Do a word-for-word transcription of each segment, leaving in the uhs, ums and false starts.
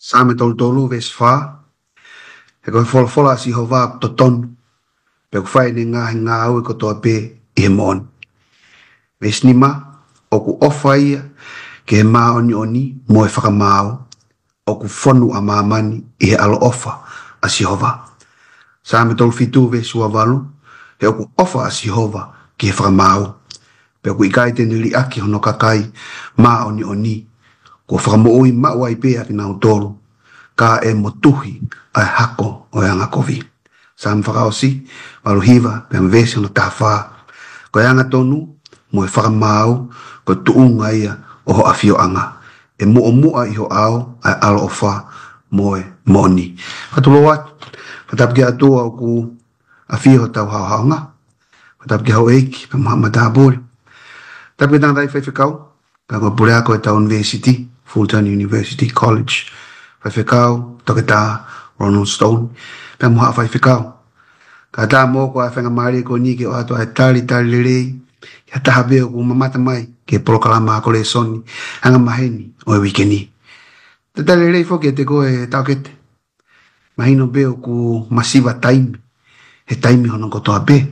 Saame tolu tolu veesi fā. He ko e folofola ʻa Sihova ʻoku totonu, pea ʻoku fai ʻene ngaahi ngāue kotoa pē ʻi he moʻoni. Veesi nima. ʻOku ʻofa ia ki he māʻoniʻoni mo e fakamaau, ʻoku fonu ʻa māmani ʻi he ʻaloʻofa ʻa Sihova. Saame tolu fitu veesi ua valu. He ʻoku ʻofa ʻa Sihova ki he fakamaau, pea ʻoku ʻikai te ne liʻaki hono kakai māʻoniʻoni. Kuo fakamoʻui maʻu ai pē ʻa kinautolu, ka ʻe motuhi ʻa e hako ʻo e angakovi. Saame fakaʻosi, valu hiva, pea mo e veesi hono taha fā. Ko e angatonu mo e fakamaau, ko e tuʻunga ia ʻo ho ʻafioʻanga. ʻE muʻomuʻa ʻi ho ʻao ʻa e ʻaloʻofa mo e moʻoni. Fakatulou atu, fakatapu ki he ʻOtua ʻoku ʻafio ʻi hotau haʻohaʻonga. Fakatapu ki he houʻeiki, pea mo haʻa matāpule. Tapu ki he tangataʻeiki faifekau, pea mo e puleako ʻetau university, Fulton University College. Faifekau, Toketā Ronald Stone, pea mo haʻa faifekau. Kae ʻatā moʻoku ʻa e faingamālie ko eni ke ʻoatu ʻa e talitali lelei ki ha taha pē ʻoku mamata mai ki he polokalama ako lēsoni angamaheni ʻo e uike ni. Talitali lelei foki kiate koe Taʻokete. Mahino pē ʻoku masiva taimi he taimi hono kotoa pē.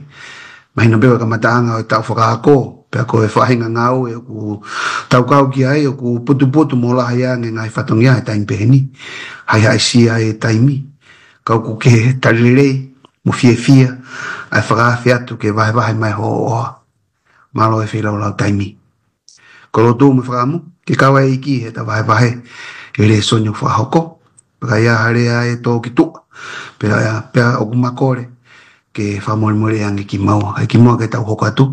Mahino pē ko e kamataʻanga ʻo e taʻu fakaako, pea ko e faʻahinga ngāue ʻoku tau kau ki ai ʻoku putuputu mo lahi ange ngaahi fatongia he taimi pehē ni. Haʻihaʻisia e taimi. Ka ʻoku ke talitali lelei mo fiefia ʻa e fakaafe atu ke vahevahe mai ho ʻofa. Mālō e feilaulau taimi. Ko e lotu mo e fakaʻamu ke kau ʻa e ʻEiki heʻeta vahevahe e lēsoni ʻoku fakahoko. Pea ka ʻi ai ha lea ʻe tō ki tuʻa, pea, pea ʻoku ma kole ke fakamolemole ange kimaua. Kae kimuʻa ke tau hoko atu,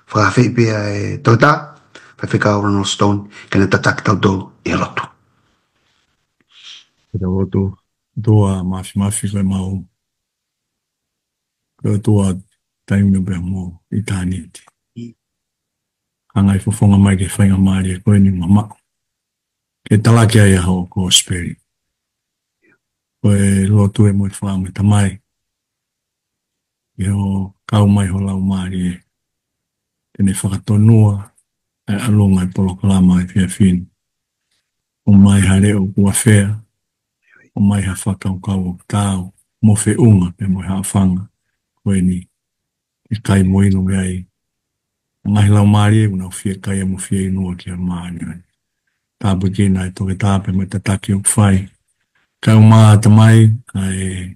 fakaafeʻi pē ʻa e Toketā, Faifekau Ronald Stone, ke ne tataki kitautolu ʻi he lotu. Ke tau lotu. ʻOtua Māfimafi, ko e mau, ko e ʻOtua taimi pea mo ʻitāniti. Hanga ʻo fofonga mai ki he faingamālie ko eni mamaʻo ke talaki ai ʻa hoʻo kosipeli. Ko e lotu ē mo e fakaʻamu ʻa e Tamai, ʻi hoʻo kau mai ho Laumālie, te ne fakatonua ʻa e ʻalunga ʻo e polokalama ʻo e efiafi ni. ʻOmai ha leʻo kuo afea, ʻomai ha fakakaukau ʻoku taau mo feʻunga pea mo e haʻofanga ko eni, ke kai mo inu mei ai ʻa e ngaahi laumālie ʻoku nau fiekaia mo fieinua ki he māʻoniʻoni. Tāpuekina ʻa e Toketā pea mo e tataki ʻoku fai. Kae ʻumaʻā Tamai, ʻa e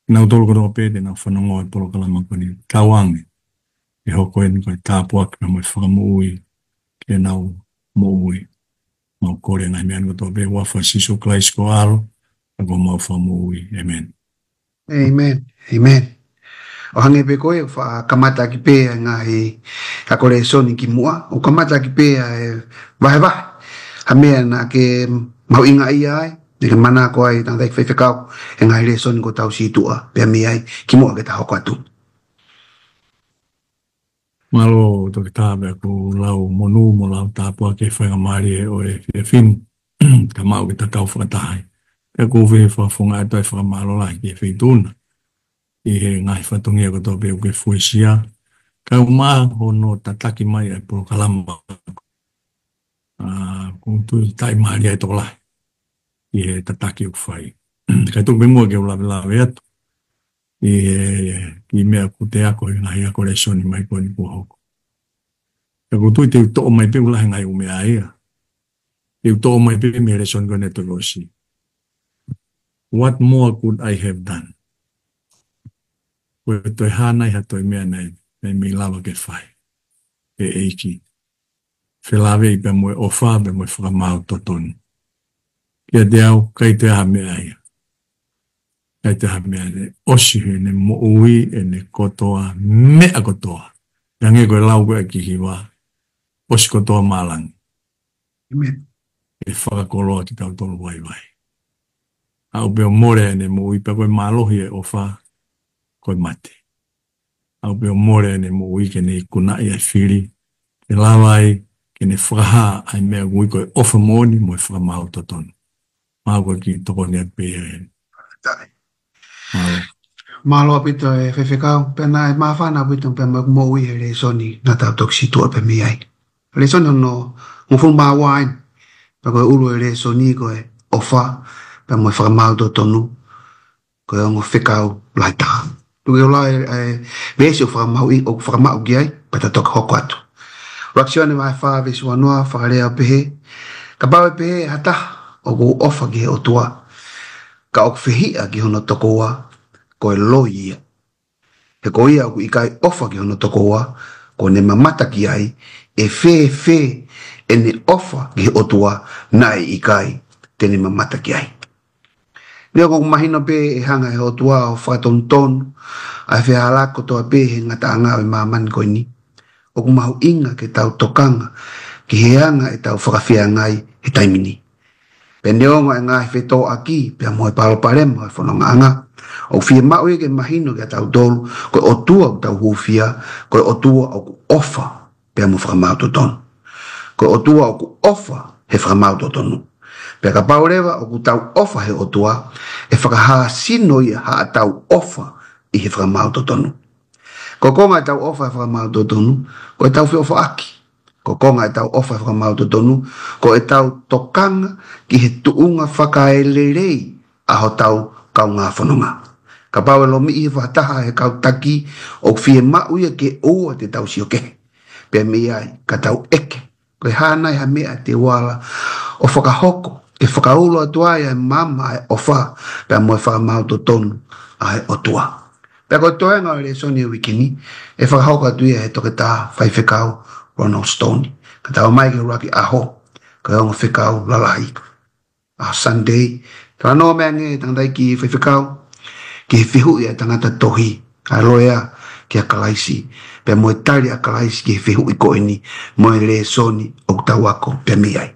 kinautolu kotoa pē te nau fanongo ʻa e polokalama ko eni, tauange ke hoko eni ko e tāpuaki pea mo e fakamoʻui ki heʻenau moʻui. Mau kole ʻa e ngaahi meʻa ni kotoa pē ʻi he huafa ʻo Sīsū Kalaisi ko ho ʻAlo, pea ko homau Fakamoʻui. ʻĒmeni. ʻĒmeni. ʻĒmeni. ʻO hangē pē ko e faʻa kamata ʻaki pē ʻa e ngaahi ako lēsoni kimuʻa, ʻo kamata ʻaki pē ʻa e vahevahe ha meʻa naʻa ke mahuʻingaʻia ai, naʻa ke manako ai, tangataʻeiki faifekau, he ngaahi lēsoni kuo tau situʻa pea mei ai, kimuʻa ke ta hoko atu. Mālō Toketā, pea ʻoku lau monū mo lau tāpuaki e faingamālie ʻo e efiafi ni ka mau ke ta kau fakataha ai. Pea ʻoku ou fie fakafofonga atu ʻa e fakamālō lahi ki he Feituʻu na ʻi he ngaahi fatongia kotoa pē ʻoku ke fuesia, kae ʻumaʻā hono tataki mai ʻa e polokalama. ʻA, ʻoku ou tui ʻe tāʻimālie ʻa e tokolahi ʻi he tataki ʻoku fai. Kae tuku pē muʻa ke u lavelave atu ʻi he kiʻi meʻa ʻoku te ako he ngaahi ako lēsoni mai ko eni kuo hoko. Pea ʻoku ou tui te u toʻo mai pē, ʻoku lahi e ngaahi ʻū meʻa ia. Te u toʻo mai pē mei he lēsoni ko eni ʻo e toki ʻosi. What more could I have done? Ko e toe hā nai ha toe meʻa naʻe, naʻe mei lava ke fai ʻe he ʻEiki, felāveʻi pea mo e ʻofa pea mo e fakamaau totonu kiate au? ʻIkai toe ha meʻa ia. ʻIkai toe ha meʻa ia. ʻOsi ʻene moʻui, ʻene kotoa, meʻa kotoa. Hangē ko e lau ko ē ʻa e kiʻi hiva, ʻosi kotoa maʻa langi. ʻĒmeni. ʻE fakakoloa kitautolu vaivai. Aʻu pē ʻo mole ʻene moʻui, pea ko e mālohi e ʻofa, ko e mate. Aʻu pē ʻo mole ʻene moʻui ke ne ikunaʻi ʻa e fili, ke lava ai ke ne fakahā ʻa e meʻa ʻoku ui ko e ʻofa moʻoni mo e fakamaau totonu. Mau ko e kiʻi tokoni atu pē ia ē. Mālō. Mālō ʻaupito e faifekau, pea naʻe māfana ʻaupito pea mo ʻeku moʻui he lēsoni naʻa tau toki situʻa pē mei ai. Lēsoni hono hongofulu mā ua eni, pea ko e ʻulu e lēsoni ko e ʻofa, pea mo e fakamaau totonu, ko e ongo fekau lahi taha. Tuku ke u lau e, e veesi ʻoku fakamaau ʻi, ʻoku fakamaau ki ai, pea ta toki hoko atu. ʻUluaki Sione vahe fā veesi uanoa, fakalea ʻo pehē: Kapau ʻe pehē ʻe ha taha ʻoku ou ʻofa ki he ʻOtua, ka ʻoku fehiʻa ki hono tokoua, ko e loi ia. He ko ia ʻoku ʻikai ʻofa ki hono tokoua, kuo ne mamata ki ai, ʻe fēfē ʻene ʻofa ki he ʻOtua naʻe ʻikai te ne mamata ki ai. Neongo ʻoku mahino pē ʻe hanga ʻe he ʻOtua ʻo fakatonutonu ʻa e fehālaaki kotoa pē he ngataʻanga ʻo e māmani ko eni, ʻoku mahuʻinga ke tau tokanga ki he anga ʻetau fakafeangai he taimi ni. Pea neongo e ngaahi fetōʻaki pea mo e palopalema ʻo e fonongaʻanga, ʻoku fiemaʻu ia ke mahino kiate kitautolu, ko e ʻOtua ʻoku tau hūfia, ko e ʻOtua ʻoku ʻofa pea mo fakamaau totonu. Ko e ʻOtua ʻoku ʻofa he fakamaau totonu. Pea kapau leva ʻoku tau ʻofa he ʻOtua, ʻe fakahāsino ia haʻatau ʻofa ʻi he fakamaau totonu. Ko e konga ʻetau ʻofa he fakamaau totonu, ko ʻetau feʻofaʻaki. Ko e konga ʻetau ʻofa he fakamaau totonu, ko ʻetau tokanga ki he tuʻunga fakaelelei ʻa hotau kaungā fononga. Kapau ʻe lomiʻi ʻe ha taha ʻe he kau taki, ʻoku fiemaʻu ia ke ʻoua te tau sio kehe. Pea mei ai, ka tau ʻeke, ko e hā nai ha meʻa te u ala ʻo fakahoko ke fakaulo atu ai ʻa e maama ʻa e ʻofa pea mo e fakamaau totonu ʻa e ʻOtua. Pea ko e toenga ʻo e lēsoni ʻo e uike ni, ʻe fakahoko atu ia ʻe he Toketā Faifekau Ronald Stone. Ka tau ō mai ki he ʻuluaki ʻaho, ko e ongo fekau lalahi, ʻaho Sunday. Talanoa mai ange ʻa e tangataʻeiki faifekau ki he fehuʻi ʻa e tangata tohi, ʻa e loea, kia Kalaisi, pea mo e tali ʻa Kalaisi ki he fehuʻi ko eni, mo e lēsoni ʻoku tau ako pea mei ai.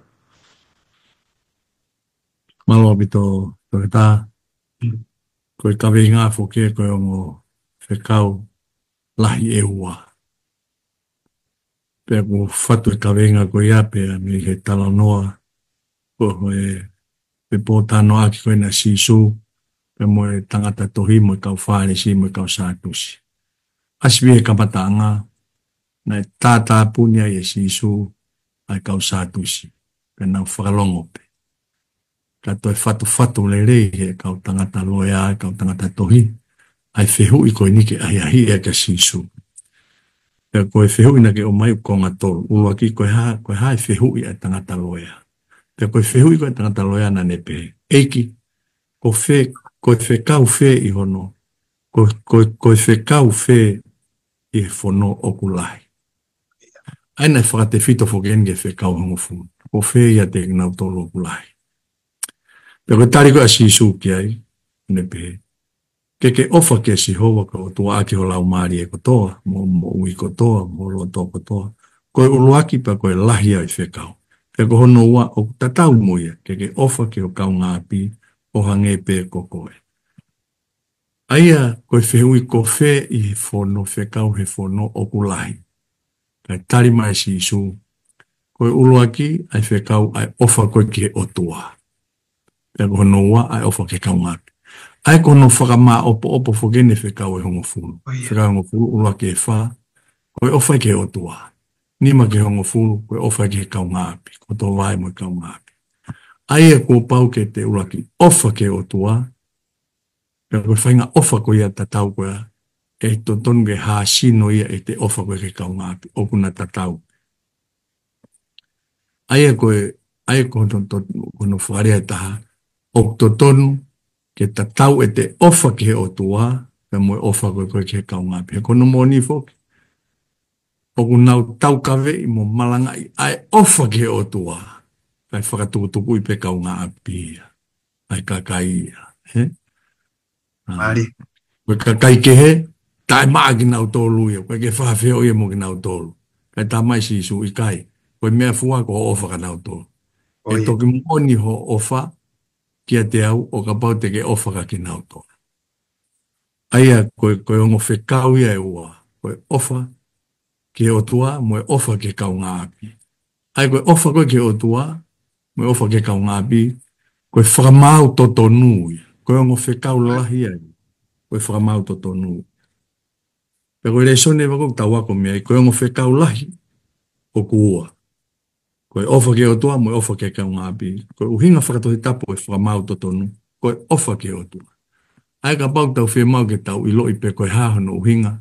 Mālō ʻaupito, Toketā. Ko e kaveinga foki ia ko e ongo fekau lahi ʻe ua. Pea ʻoku fatu e kaveinga ko ia pea mei he talanoa, ko e, pe pōtalanoaʻaki ko ena ʻa Sīsū pea mo e tangata tohi, mo e kau Fālesi, mo e kau Sātusi. ʻAsi pē he kamataʻanga, naʻe tātāpuni ai ʻe Sīsū ʻa e kau Sātusi, pea nau fakalongo pē. Ka toe fatufatu lelei ʻe he kau tangata loea, kau tangata tohi, ʻa e fehuʻi ko eni ke ʻahiʻahiʻi ʻaki ʻa Sīsū. Pea ko e fehuʻi naʻa ke ʻomai ʻoku konga tolu. ʻUluaki, ko e hā, ko e hā e fehuʻi ʻa e tangata loea. Pea ko e fehuʻi ko ē ʻa e tangata loea naʻa ne pehē: ʻEiki, ko fē, ko e fekau fē ʻi hono, ko, ko, ko e fekau fē ʻi he fono ʻoku lahi? ʻA ia naʻe fakatefito foki eni ki he fekau ʻe hongofulu. Ko fē ʻiate kinautolu ʻoku lahi? Pea ko e tali ko ē ʻa Sīsū ki ai, ne pehē: Ke ke ʻofa kia Sihova ko ho ʻOtua ʻaki ho laumālie kotoa, mo hoʻo moʻui kotoa, mo ho loto kotoa. Ko e ʻuluaki pea ko e lahi ʻo e fekau. Pea ko hono ua ʻoku tatau mo ia: Ke ke ʻofa ki ho kaungāʻapi ʻo hangē pē ko koe. ʻA ia ko e fehuʻi ko fē ʻi he fono, fekau he fono ʻoku lahi? Kae tali mai ʻe Sīsū: Ko e ʻuluaki ʻa e fekau ʻa e ʻofa ko ē ki he ʻOtua. Pea ko hono ua ʻa e ʻofa ki he kaungāʻapi. ʻA ia ko hono fakamāʻopoʻopo foki eni e fekau ʻe hongofulu. ʻO ia. Fekau ʻe hongofulu, ʻuluaki ki he fā, ko e ʻofa ki he ʻOtua. Nima ki he hongofulu, ko e ʻofa ki he kaungāʻapi. Ko e tō vai mo e kaungāʻapi. ʻA ia kuo pau ke te ʻuluaki ʻofa ki he ʻOtua, pea ko e faʻahinga ʻofa ko ia tatau ko ia, ʻe totonu ke hāsino ia ʻi heʻete ʻofa ko ē ki he kaungāʻapi, ʻoku na tatau. ʻA ia ko e, ʻa ia ko hono to-, ko hono fakalea ʻe taha, ʻoku totonu ke tatau ʻete ʻofa ki he ʻOtua, pea mo e ʻofa ko ē, ko ē ki he kaungāʻapi. He ko hono moʻoni foki, ʻoku nau taukaveʻi mo malangaʻi ʻa e ʻofa ki he ʻOtua, kae fakatukutukuʻi pē kaungāʻapi ia, ʻa e kakai ia, ē? ʻA, Mālie. Ko e kakai kehe, taʻemaʻa kinautolu ia, ko e ke fakafeohi ia mo kinautolu. Kae talamai ʻe Sīsū ʻikai, ko e meʻafua ko hoʻo ʻofa kia kinautolu. ʻO ia. ʻE toki moʻoni hoʻo ʻofa kiate au ʻo kapau te ke ʻofa kia kinautolu. ʻA ia ko e, ko e ongo fekau ia ʻe ua, ko e ʻofa ki he ʻOtua, mo e ʻofa ki he kaungāʻapi. ʻA ia ko e ʻofa ko ē ki he ʻOtua, mo e ʻofa ki he kaungāʻapi, ko e fakamaau totonu ia. Ko e ongo fekau lahi ia, ko e fakamaau totonu. Pea ko e lēsoni ʻe ua ʻoku tau ako mei ai, ko e ongo fekau lahi ʻoku ua. Ko Ko e ʻofa ki he ʻOtua mo e ʻofa ki he kaungāʻapi. Ko e ʻuhinga fakatohitapu ʻo e fakamaau totonu, ko e ʻofa ki he ʻOtua. ʻA ia kapau te tau fiemaʻu ke tau ʻiloʻi pe ko e hā hono ʻuhinga,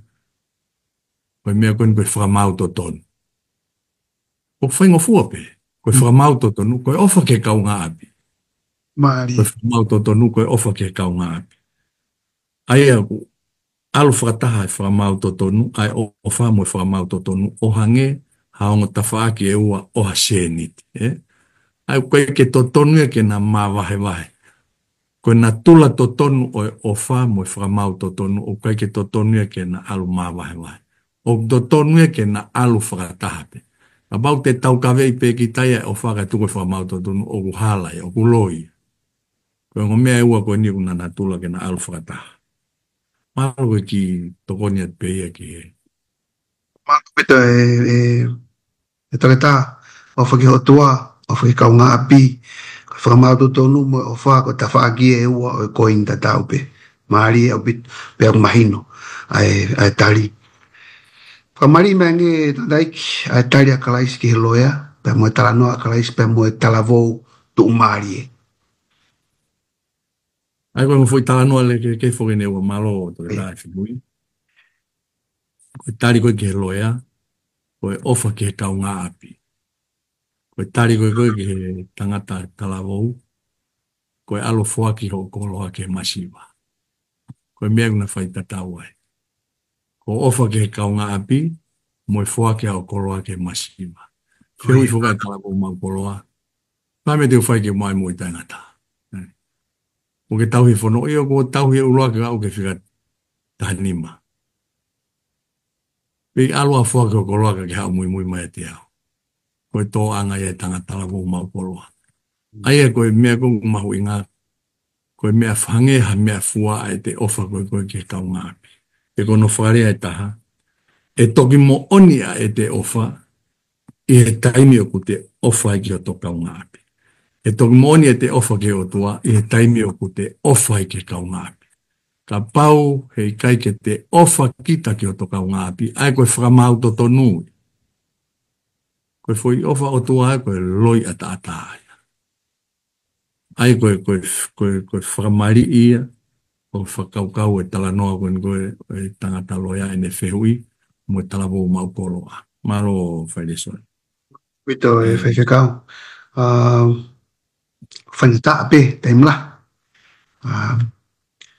ko e meʻa ko eni ko e fakamaau totonu. ʻOku faingofua pē, ko e fakamaau totonu, ko e ʻofa ki he kaungāʻapi. Mālie. Ko e fakamaau totonu, ko e ʻofa ki he kaungāʻapi. ʻA ia ʻoku ʻalu fakataha e fakamaau totonu, ʻa e ʻofa mo e fakamaau totonu, ʻo hangē ha ongo tafaʻaki ʻe ua ʻo ha sēniti, ē? ʻA ia ʻoku ʻikai ke totonu ia ke na māvahevahe. Ko e natula totonu ʻo e ʻofa mo e fakamaau totonu, ʻoku ʻikai ke totonu ia ke na ʻalu māvahevahe. ʻOku totonu ia ke na ʻalu fakataha pē. Kapau te taukaveʻi pē kita ia e ʻofa kae tuku e fakamaau totonu, ʻoku hala ia, ʻoku loi ia. Ko e ongo meʻa ʻe ua ko eni ʻoku na natula ke na ʻalu fakataha. Mālō e kiʻi tokoni atu pē ia ki he. Mālō ʻaupito e, e, e toketā, ʻofa ki he ʻOtua, ʻofa ki he kaungāʻapi, ko e fakamaau totonu mo e ʻofa ko e tafaʻaki ʻe ua ʻo e koini tatau pē. Mālie ʻaupito, pea ʻoku mahino, ʻa e, ʻa e tali. Fakamālie mai ange tangataʻeiki, ʻa e tali ʻa Kalaisi ki he loea, pea mo e talanoa ʻa Kalaisi, pea mo e talavou tuʻumālie. ʻA ia ko e ongo foʻi talanoa lelei ke, ke foki ʻe ua, mālō toketā ʻe fenui. Ko e tali ko ē ki he loea, ko e ʻofa ki he kaungāʻapi. Ko e tali ko ē ko ē ki he tangata talavou, ko e ʻalu ʻo foaki hoʻo koloa ki he masiva. Ko e meʻa ʻoku na faitatau ai. Ko e ʻofa ki he kaungāʻapi, mo e foaki hoʻo koloa ki he masiva. Fehuʻi foki ʻa e talavou maʻu koloa. Ko e hā e meʻa te u fai ke u maʻu ai moʻui taʻengata? Ē. ʻOku ke tauhi e fono, ʻio, ʻoku ou tauhi e ʻuluaki ʻo aʻu ki he fika taha nima. Pea ʻalu ʻo foaki hoʻo koloa kae ke haʻu ʻo muimui mai ʻiate au. Ko e tōʻanga ia ʻa e tangata talavou maʻu koloa. ʻA ia ko e meʻa ʻoku mahuʻinga, ko e meʻa hangē ha meʻafua ʻa ʻete ʻofa ko ē ko ē ki he kaungāʻapi. Pe ko hono fakalea ʻe taha, ʻe toki moʻoni ʻa ʻete ʻofa ʻi he taimi ʻoku te ʻofa ai ki hoto kaungāʻapi. ʻE toki moʻoni ʻete ʻofa ki he ʻOtua ʻi he taimi ʻoku te ʻofa ai ki he kaungāʻapi. Kapau heʻikai ke te ʻofa kita ki hoto kaungāʻapi, ʻa ia ko e fakamaau totonu ia. Ko e foʻi ʻofa ʻOtua ia, ko e loi ʻataʻatā ia. ʻA ia ko e, ko e, ko e, ko e fakamālie ia ʻo e fakakaukau ʻo e talanoa ko eni ko ē ʻo e tangata loea ʻene fehuʻi mo e talavou maʻu koloa. Mālō Failēsoa. Ui to e faifekau. ʻA, faingataʻa pē taimi lahi. ʻA,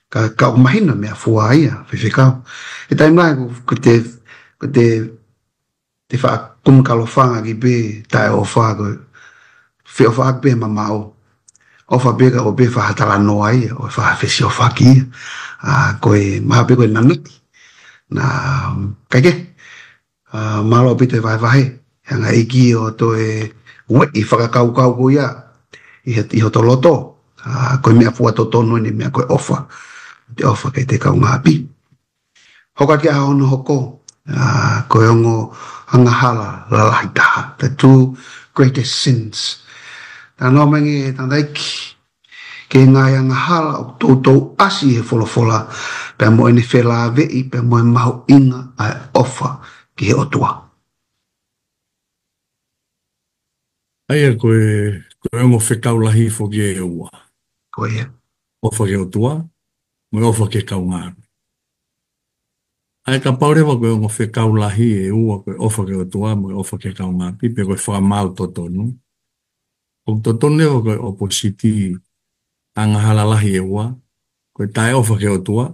ka, ka ʻoku mahino e meʻafua ia, faifekau. He taimi lahi ko, ko te, ko te te faʻa kumi kalofanga ki pē taʻeʻofa ko e feʻofaʻaki pē mamaʻo. ʻOfa pē ka ʻoua pē faʻa talanoa ia, ʻoua faʻa fesiofaki ia. ʻA, ko e maha pē ko e nanaki. Na, kae kehe, ʻa, mālō ʻaupito e vahevahe. He anga ʻeiki ʻo toe ueʻi fakakaukau ko ia ʻi he, ʻi hoto loto. ʻA, ko e meʻafua totonu eni meʻa ko e ʻofa. Te ʻofa ki he kaungāʻapi. Hoko atu ki he ʻaho hono hoko, ʻa, ko e ongo angahala lalahi taha, the two greatest sins. Talanoa mai ange tangataʻeiki ki he ngaahi angahala ʻoku toutou ʻasi he folofola, pea mo ʻene felāveʻi, pea mo e mahuʻinga ʻa e ʻofa ki he ʻOtua. ʻA ia ko e, ko e ongo fekau lahi foki ʻe ua. Ko ia. ʻOfa ki he ʻOtua, mo e ʻofa ki he kaungāʻapi. ʻA ia kapau leva ko e ongo fekau lahi ʻe ua ko e ʻofa ki he ʻOtua, mo e ʻofa ki he kaungāʻapi, pe ko e fakamaau totonu. ʻOku totonu leva ko e ʻopositi angahala lahi ʻe ua, ko e taʻeʻofa ki he ʻOtua,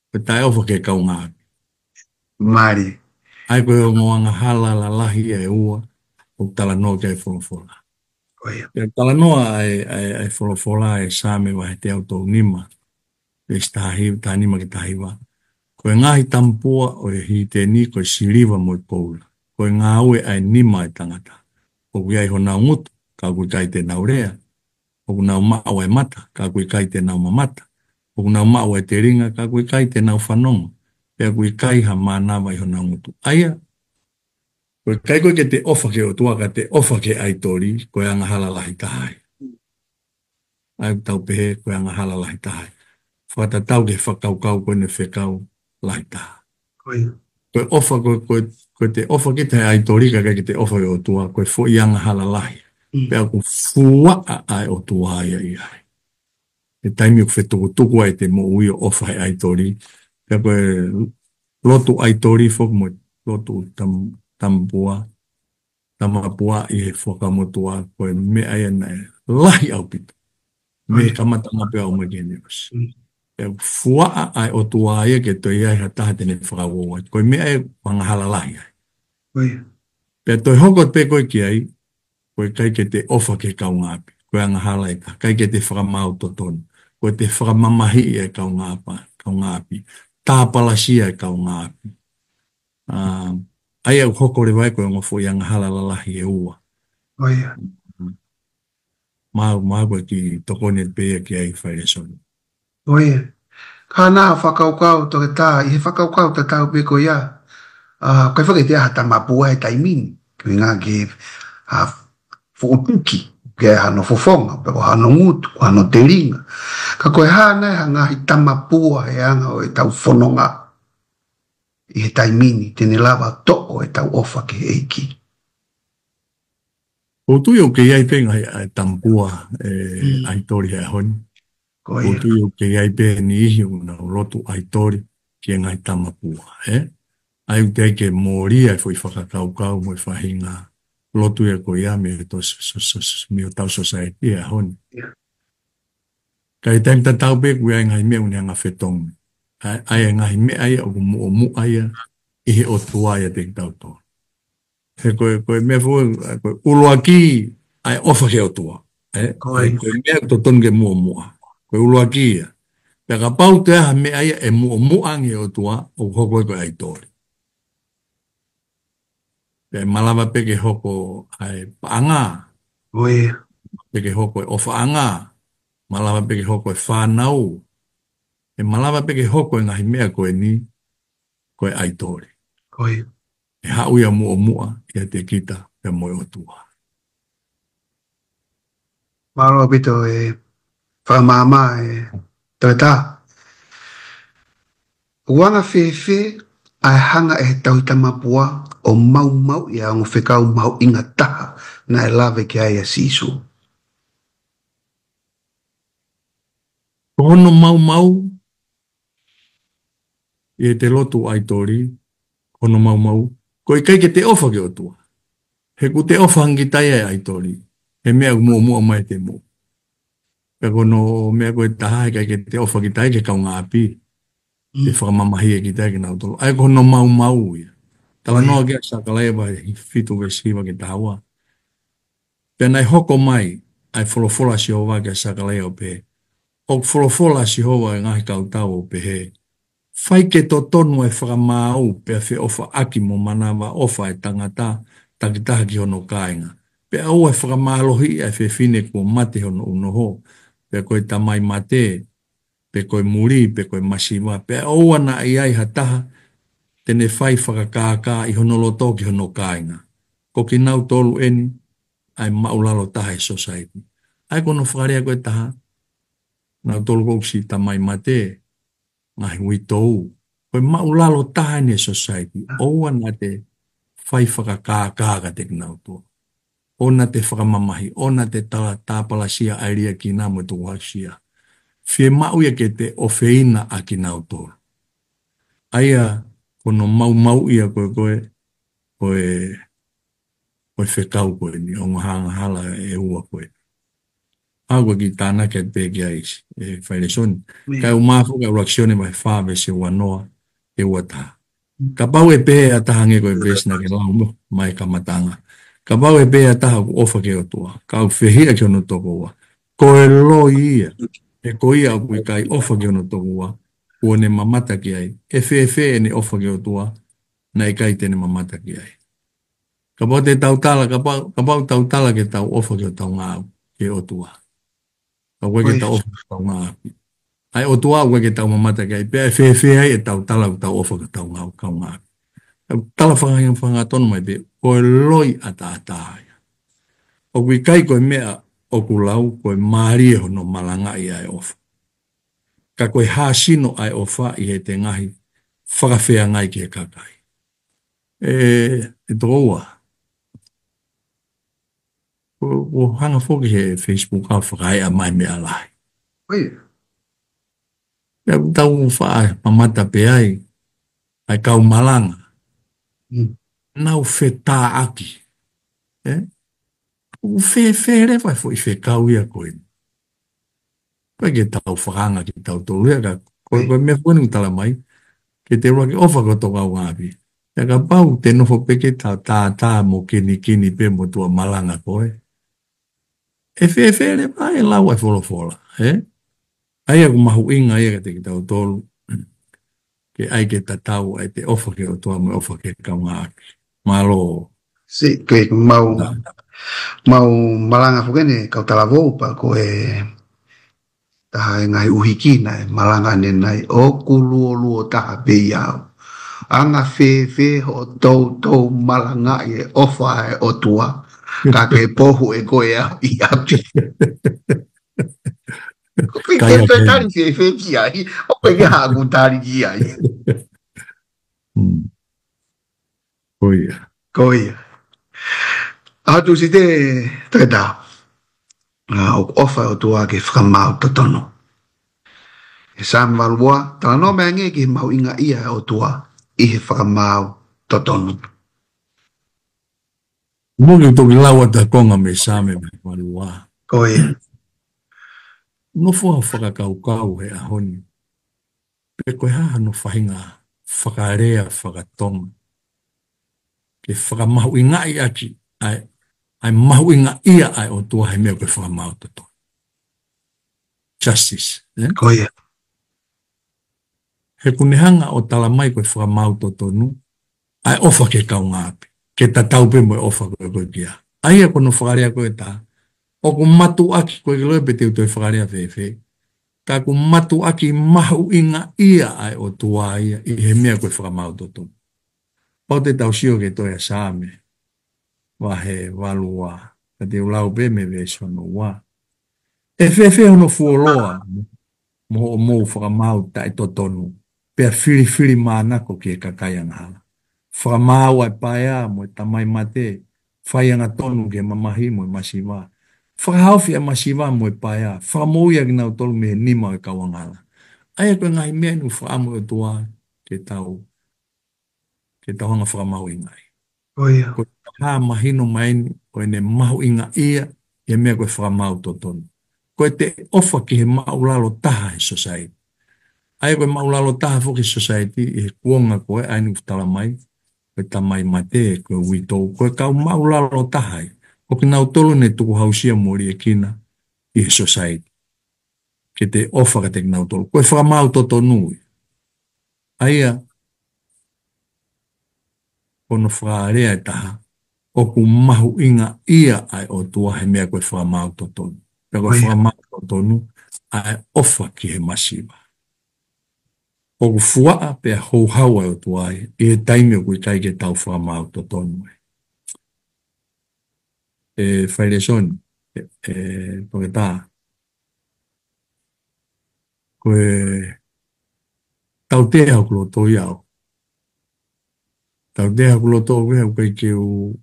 ko e taʻeʻofa ki he kaungāʻapi. Mālie. ʻA ia ko e ongo angahala lalahi ʻe ua, ʻoku talanoa ki ai e folofola. Ko ia. Pea talanoa ʻa e, ʻa e, ʻa e folofola ʻi he Saame vahe teau tolu nima, veesi taha hiva, taha nima ki he taha hiva. Ko e ngaahi tamapua ʻo e hiteni, ko e siliva mo e koula. Ko e ngāue ʻa e nima ʻo e tangata. ʻOku ʻi ai honau ngutu, ka ʻoku ʻikai te nau lea. ʻOku nau maʻu ʻa e mata, ka ʻoku ʻikai te nau mamata. ʻOku nau maʻu ʻa e telinga, ka ʻoku ʻikai te nau fanongo. Pea ʻoku ʻikai ha mānava ʻi honau ngutu. ʻA ia, ko e ʻikai ko ē ke te ʻofa ki he ʻOtua ka te ʻofa ki he ʻaitoli, ko e angahala lahi taha ia. ʻA ia ʻoku tau pehē, ko e angahala lahi taha ia. Fakatatau ki he fakakaukau ko eni e fekau lahi taha. Ko ia. ko e ʻofa, ko, ko, ko ʻete ʻofa kita he ʻaitoli ka ʻikai ke te ʻofa he ʻOtua, ko e foʻi angahala lahi. Pea ʻoku fuaʻa ʻa e ʻOtua ia ʻi ai. He taimi ʻoku fetukutuku ai ʻete moʻui ʻo ʻofa he ʻaitoli. Pea ko e lotu ʻaitoli foki mo e lotu tam-, tamapua, tamapua ʻi he Fuakava Motuʻa, ko e meʻa ia naʻe lahi ʻaupito. Mei he kamataʻanga pea ʻo mai ki heni ʻosi. Pea fuaʻa ʻa e ʻOtua ia ke toe ʻi ai ha taha te ne fakauouau ai. Ko e meʻa ia ʻoku angahala lahi ai. Pea toe hoko pē koe ki ai, ko e ʻikai ke te ʻofa ki he kaungāʻapi. Ko e angahala ʻe taha, ʻikai ke te fakamaau totonu. Ko ʻete fakamamahiʻi e kaungāʻapa-, kaungāʻapi. Tāpalasia e kaungāʻapi. ʻA, ʻa ia ʻoku hoko leva ai ko e ongo foʻi angahala lalahi ʻe ua. Māu, māu ko e kiʻi tokoni pē ia ki ai fai lēsoni. Ka naʻa fakakaukau toketā, ʻi he fakakaukau tatau pē ko ia. ʻA, ʻikai fakaʻite ha tamapua he taimi ni. Ko e ngaahi, ʻa, fuʻu tuki, ke hano fofonga, pe ko hano ngutu, ko hano telinga. Ka ko e hā nai ha ngaahi tamapua he anga ʻo ʻetau fononga ʻi he taimi ni, te ne lava toʻo ʻetau ʻofa ki he ʻEiki. ʻOku ou tui ʻoku kei ʻi ai pē ngaahi ʻa e tamapua, ʻe, ʻaitoli he ʻaho ni. ʻOku ou tui ʻoku kei ʻi ai pē niʻihi ʻoku nau lotu ʻaitoli ki he ngaahi tamapua, ē? ʻA ia ʻoku teʻeki ke mōlia e foʻi fakakaukau mo e faʻahinga lotu ia ko ia mei he to-, so-, so-, so-, so-, mei hotau society he ʻaho ni. Ka ʻi he taimi tatau pē ʻoku ʻi ai e ngaahi meʻa ʻoku ne hanga fetongi. ʻA, ʻa e ngaahi meʻa ia ʻoku muʻomuʻa ia ʻi he ʻOtua ia ʻiate kitautolu. He ko e, ko e meʻa foʻou, ko e ʻuluaki ʻa e ʻofa ki he ʻOtua. Ē? Ko e meʻa ʻoku totonu ke muʻomuʻa. Ko e ʻuluaki ia. Pea kapau toe ʻi ai ha meʻa ia ʻe muʻomuʻa ange he ʻOtua, ʻoku hoko ia ko e ʻaitoli. Pea ʻe malava pē ke hoko ʻa e paʻanga. Pē ke hoko e ʻofaʻanga. Malava pē ke hoko e fānau. ʻE malava pē ke hoko e ngaahi meʻa ko eni, ko e ʻaitoli. ʻE haʻu ia muʻomuʻa ʻiate kita pea mo e ʻOtua. Mālō ʻaupito e fakamaama ʻe toketā. ʻOku anga fēfē ʻa e hanga ʻe he tauhi tamapua ʻo maumauʻi ʻa e ongo fekau mahuʻinga taha naʻe lave ki ai ʻa Sīsū? Ko hono maumau ʻi heʻete lotu ʻaitoli, ko hono maumau, ko e ʻikai ke te ʻofa ki he ʻOtua. He ʻoku te ʻofa ange kita ia he ʻaitoli. He meʻa ʻoku muʻomuʻa mai ʻete moʻui. Pea ko hono meʻa ko e taha, he ʻikai ke te ʻofa kita ia ki he kaungāʻapi. Te fakamamahiʻi kita ia kinautolu. ʻA ia ko hono maumau ia. Talanoa ki ai ʻa Sakalaia vahe fitu veesi hiva ki he taha ua. Pea naʻe hoko mai ʻa e folofola ʻa Sihova kia Sakalaia ʻo pehē, ʻOku folofola ʻa Sihova ʻo e ngaahi kautau ʻo pehē, Fai ke totonu ʻa e fakamaau, pea feʻofaʻaki mo manavaʻofa ʻa e tangata takitaha ki hono kāinga. Pea ʻoua ʻe fakamālohiʻi ʻa e fefine kuo mate hono ʻunoho, pea ko e tamai mate, pe ko e muli, pe ko e masiva, pea ʻoua naʻa ʻi ai ha taha te ne fai fakakākā ʻi hono loto ki hono kāinga. Ko kinautolu eni ʻa e maʻulalo taha ʻi he sōsaieti. ʻA ia ko hono fakalea ko e taha, nautolu ko ē ʻoku siʻi tamai mate, ngaahi uitou. Ko e maʻulalo taha eni ʻi he sōsaieti. ʻOua naʻa te fai fakakākā kiate kinautolu. ʻOua naʻa te fakamamahi, ʻoua naʻa te tala tāpalasia ʻa e liʻekina mo e tukuhausia. Fiemaʻu ia ke te ʻofeina ʻa kinautolu. ʻA ia ko hono maumau ia ko e, ko e, ko e, ko e fekau ko eni, ongo angahala ʻe ua ko ē. ʻA ko e kiʻi tānaki pē ki ai, ʻe fai lēsoni. Kae ʻumaʻā foki ʻa ʻUluaki Sione vahe fā veesi ua noa ki he ua taha. Kapau ʻe pehē ʻe ha taha, hangē ko e veesi naʻa ke lau mo, mai kamataʻanga. Kapau ʻe pehē ʻe ha taha ʻoku ʻofa ki he ʻOtua, ka ʻoku fehiʻa ki hono tokoua, ko e loi ia. He ko ia ʻoku ʻikai ʻofa ki hono tokoua, kuo ne mamata ki ai, ʻe fēfē ʻene ʻofa ki he ʻOtua, naʻe ʻikai te ne mamata ki ai. Kapau te tau tala, kapau, kapau tau tala ke tau ʻofa ki hotau ngāue, ki he ʻOtua. Ka ʻoku ʻikai ke tau ʻofa ki hotau ngāue. ʻA e ʻOtua ʻoku ʻikai ke tau mamata ki ai, pea ʻe fēfē ai ʻetau tala ʻoku tau ʻofa ki hotau ngāue, kaungāʻapi. Tau tala fanga-, fakahangatonu mai pē, ko e loi ʻataʻatā ia. ʻOku ʻikai ko e meʻa ʻoku lau, ko e mālie hono malangaʻi ʻa e ʻofa. Ka ko e hāsino ʻa e ʻofa ʻi heʻete ngaahi fakafeangai ki he kakai. ʻE, ʻe tokoua. ʻO, ʻo hanga foki he Facebook ʻo fakaeʻa mai meʻa lahi. ʻOi. Pea ʻoku tau faʻa mamata pē ai, ʻa e kau malanga. Mm. Nau fetāʻaki. ʻE? ʻOku fēfē leva e foʻi fekau ia ko ē. Pea ke tau fakanga ke tau tolu ia ka, ko, ko e meʻa foki ʻoku tala mai, ke te ʻuluaki ʻofa ki ho kaungāʻapi. Pea kapau te nofo pē ke ta, ta, ta mo kinikini pē mo tuʻa malanga koe. ʻE fēfē leva e lau ʻa e folofola, ē? ʻA ia ʻoku mahuʻinga ia kiate kitautolu. Ke ʻai ke tatau ʻa e te ʻofa ki he ʻOtua mo e ʻofa ki he kaungāʻapi. Mālō. Sī, ko e mau, mau malanga foki eni, kau talavou pea ko e taha e ngaahi ʻuhikina e malanga ʻanenai ʻoku luoluo taha pē ia au. Anga fēfē hoʻo toutou malangaʻi e ʻofa ʻa e ʻOtua, ka ke pohu ʻe koe ʻi ʻapi. Ko e piki ke tali fēfē ki ai, ʻoku ʻikai ke haʻaku tali ki ai. Hmm. Ko ia. Ko ia. ʻA Tūsite, Toketā. ʻA, ʻoku ʻofa e ʻOtua ki he fakamaau totonu. ʻI he Saame valu ua, talanoa mai ange ki he mahuʻingaʻia e ʻOtua ʻi he fakamaau totonu. Mou ke toki lau atu ha konga mei he Saame valu ua. Ko ia. Nofo ʻo fakakaukau he ʻaho ni. Pe ko e hā hano faʻahinga fakalea fakatonga. Ke fakamahuʻingaʻi ʻaki, ʻa e, ʻa e mahuʻingaʻia ʻa e ʻOtua he meʻa ko e fakamaau totonu. Justice, ē? Ko ia. He ʻoku ne hanga ʻo tala mai ko e fakamaau totonu, ʻa e ʻofa ki he kaungāʻapi. Ke tatau pē mo e ʻofa ko ē ko ē ki ai. ʻA ia ko hono fakalea ko ē ʻe taha. ʻOku mātuʻaki ko e ke ʻilo pe te u toe fakalea fēfē. Ka ʻoku mātuʻaki mahuʻingaʻia ʻa e ʻOtua ia ʻi he meʻa ko e fakamaau totonu. Pau te tau sio ki he tohi ʻa Saame. Vahe valu ua. Ka te u lau pē mei he veesi hono ua. ʻE fēfē hono fuoloa mo hoʻomou fakamaau taʻetotonu, pea filifilimānako ki he kakai angahala. Fakamaau ʻa e paea mo e tamai mate, fai angatonu ki he mamahi mo e masiva. Fakahaofi ʻa e masiva mo e paea, fakamoʻui ʻa kinautolu mei he nima ʻo e kau angahala. ʻA ia ko e ngaahi meʻa eni ʻoku fakaʻamu e ʻOtua ke tau ke tau hanga fakamahuʻingaʻi. Ko ia. Ko e hā mahino mai eni ʻo ʻene mahuʻingaʻia ʻi he meʻa ko e fakamaau totonu. Ko e te ʻofa ki he māʻulalo taha he society. ʻA ia ko e māʻulalo taha foki he society ʻi he kuonga ko ē ʻa eni ʻoku tala mai, ko e tamai mate, ko e uitou, ko e kau māʻulalo taha ia. Ko kinautolu ne tukuhausia mo liʻekina ʻi he society. Ke te ʻofa kiate kinautolu. Ko e fakamaau totonu ia. ʻA ia, ko hono fakalea ʻe taha, ʻoku mahuʻingaʻia ʻa e ʻOtua he meʻa ko e fakamaau totonu. Pea ko e fakamaau totonu, ʻa e ʻofa ki he masiva. ʻOku fuaʻa pea houhau ʻa e ʻOtua ia, ʻi he taimi ʻoku ʻikai ke tau fakamaau totonu ai. ʻE Failesoni, ʻe, ʻe Toketā, ko e tautea hoku loto ia au. Tautea hoku loto au ia, ʻoku ʻikai ke u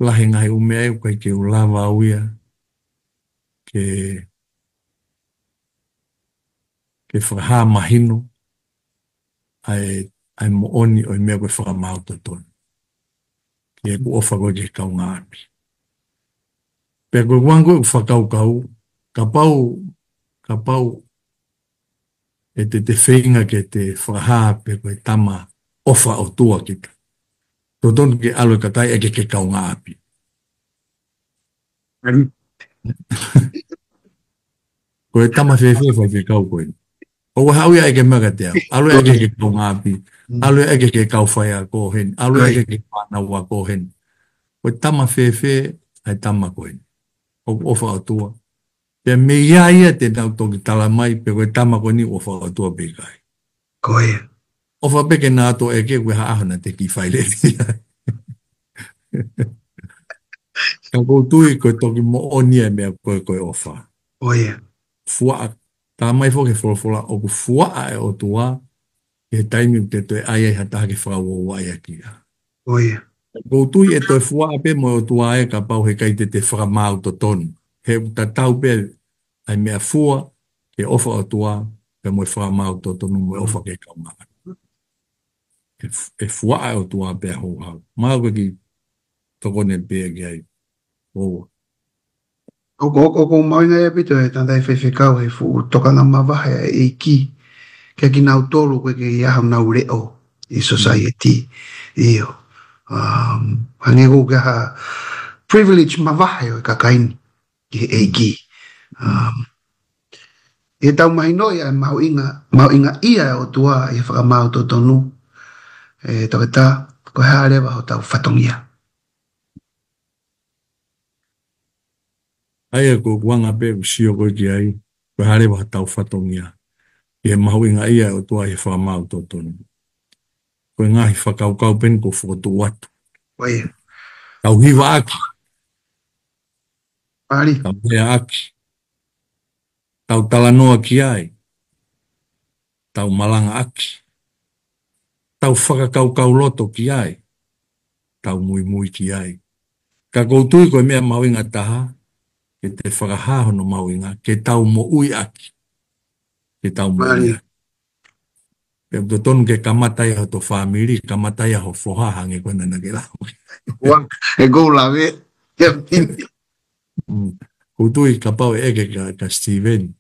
lahi ngaahi ʻū meʻa ia, ʻoku ʻikai ke u lava au ia ke, ke fakahā mahino ʻa e, ʻa e moʻoni ʻo e meʻa ko e fakamaau totonu. Ke ʻoku ʻofa ko ē ki he kaungāʻapi. Pea ko e kuangu ʻoku fakakaukau, kapau, kapau ʻe te te feinga ke te fakahā pe ko e tama ʻofa ʻOtua kita. Totonu ke ʻalu e kakai ʻeke ki he kaungāʻapi. Ko e tama fēfē faifekau ko ē. ʻOua haʻu ia ʻeke mai kiate au. ʻAlu ia ʻeke ki he kaungāʻapi. ʻAlu ia ʻeke ki he kau faiako heni. ʻAlu ia ʻeke ki he fānau ako heni. Ko e tama fēfē ʻa e tama ko ē. ʻOku ʻofa ʻOtua. Pea mei ai ia te nau toki tala mai, pe ko e tama ko eni ʻofa ʻOtua pe ʻikai. Ko ia. ʻOfa pē ke na ʻalu ʻo ʻeke, ko e hā ʻaho naʻa te kiʻi fai lelei ai. Ka ʻoku ou tui ko e toki moʻoni e meʻa ko ē ko e ʻofa. Ko ia. Fuaʻa, tala mai foki he folofola ʻoku fuaʻa e ʻOtua, he taimi ʻoku te toe ʻai ai ha taha ke fakauouaʻi ʻaki ia. ʻIo. ʻOku ou tui ʻe toe fuaʻa pē mo e ʻOtua ē kapau heʻikai te te fakamaau totonu. He ʻoku tatau pē ʻa e meʻafua ki he ʻofa ʻa e ʻOtua, pea mo e fakamaau totonu mo e ʻofa ki he kaungā. ʻE f-, ʻe fuaʻa ʻa e ʻOtua pea houhau. Mālō ko e kiʻi tokoni pē ki ai. ʻOku, ʻoku, ʻoku mahuʻinga ʻaupito e tangataʻi faifekau he fuʻu tokanga mavahe ʻa e ʻEiki kiate kinautolu ʻoku ʻikai ke ʻi ai honau leʻo ʻi he society. ʻIo. Um, hangē ko e hā privilege mavahe ʻo e kakai ni ki he ʻEiki. Um, ʻi heʻetau mahinoʻi ʻa e mahuʻinga, mahuʻingaʻia ʻo e ʻOtua ʻi he fakamaau totonu, ʻe toketā, ko e hā leva hotau fatongia? ʻA ia ko ʻeku anga pē ʻeku sio ko ē ki ai, ko e hā leva hotau fatongia ʻi he mahuʻingaʻia ʻo e ʻOtua ʻi he fakamaau totonu. Ko e ngaahi fakakaukau pē eni ʻoku ou fokotuʻu atu. ʻIo. Tau hivaʻaki. Mālie. Tau leaʻaki. Tau talanoa ki ai. Tau malangaʻaki. Tau fakakaukauloto ki ai. Tau muimui ki ai. Ka ʻoku ou tui ko e meʻa mahuʻinga taha, ke te fakahā hono mahuʻinga, ke tau moʻui ʻaki. Ke tau moʻui ʻaki. Pea ʻoku totonu ke kamata ia hoto fāmili, kamata ia ho foha hangē ko e naʻa ke lau. ʻOku ou lave. ʻOku ou tui kapau ʻe ʻeke kia, kia Steven,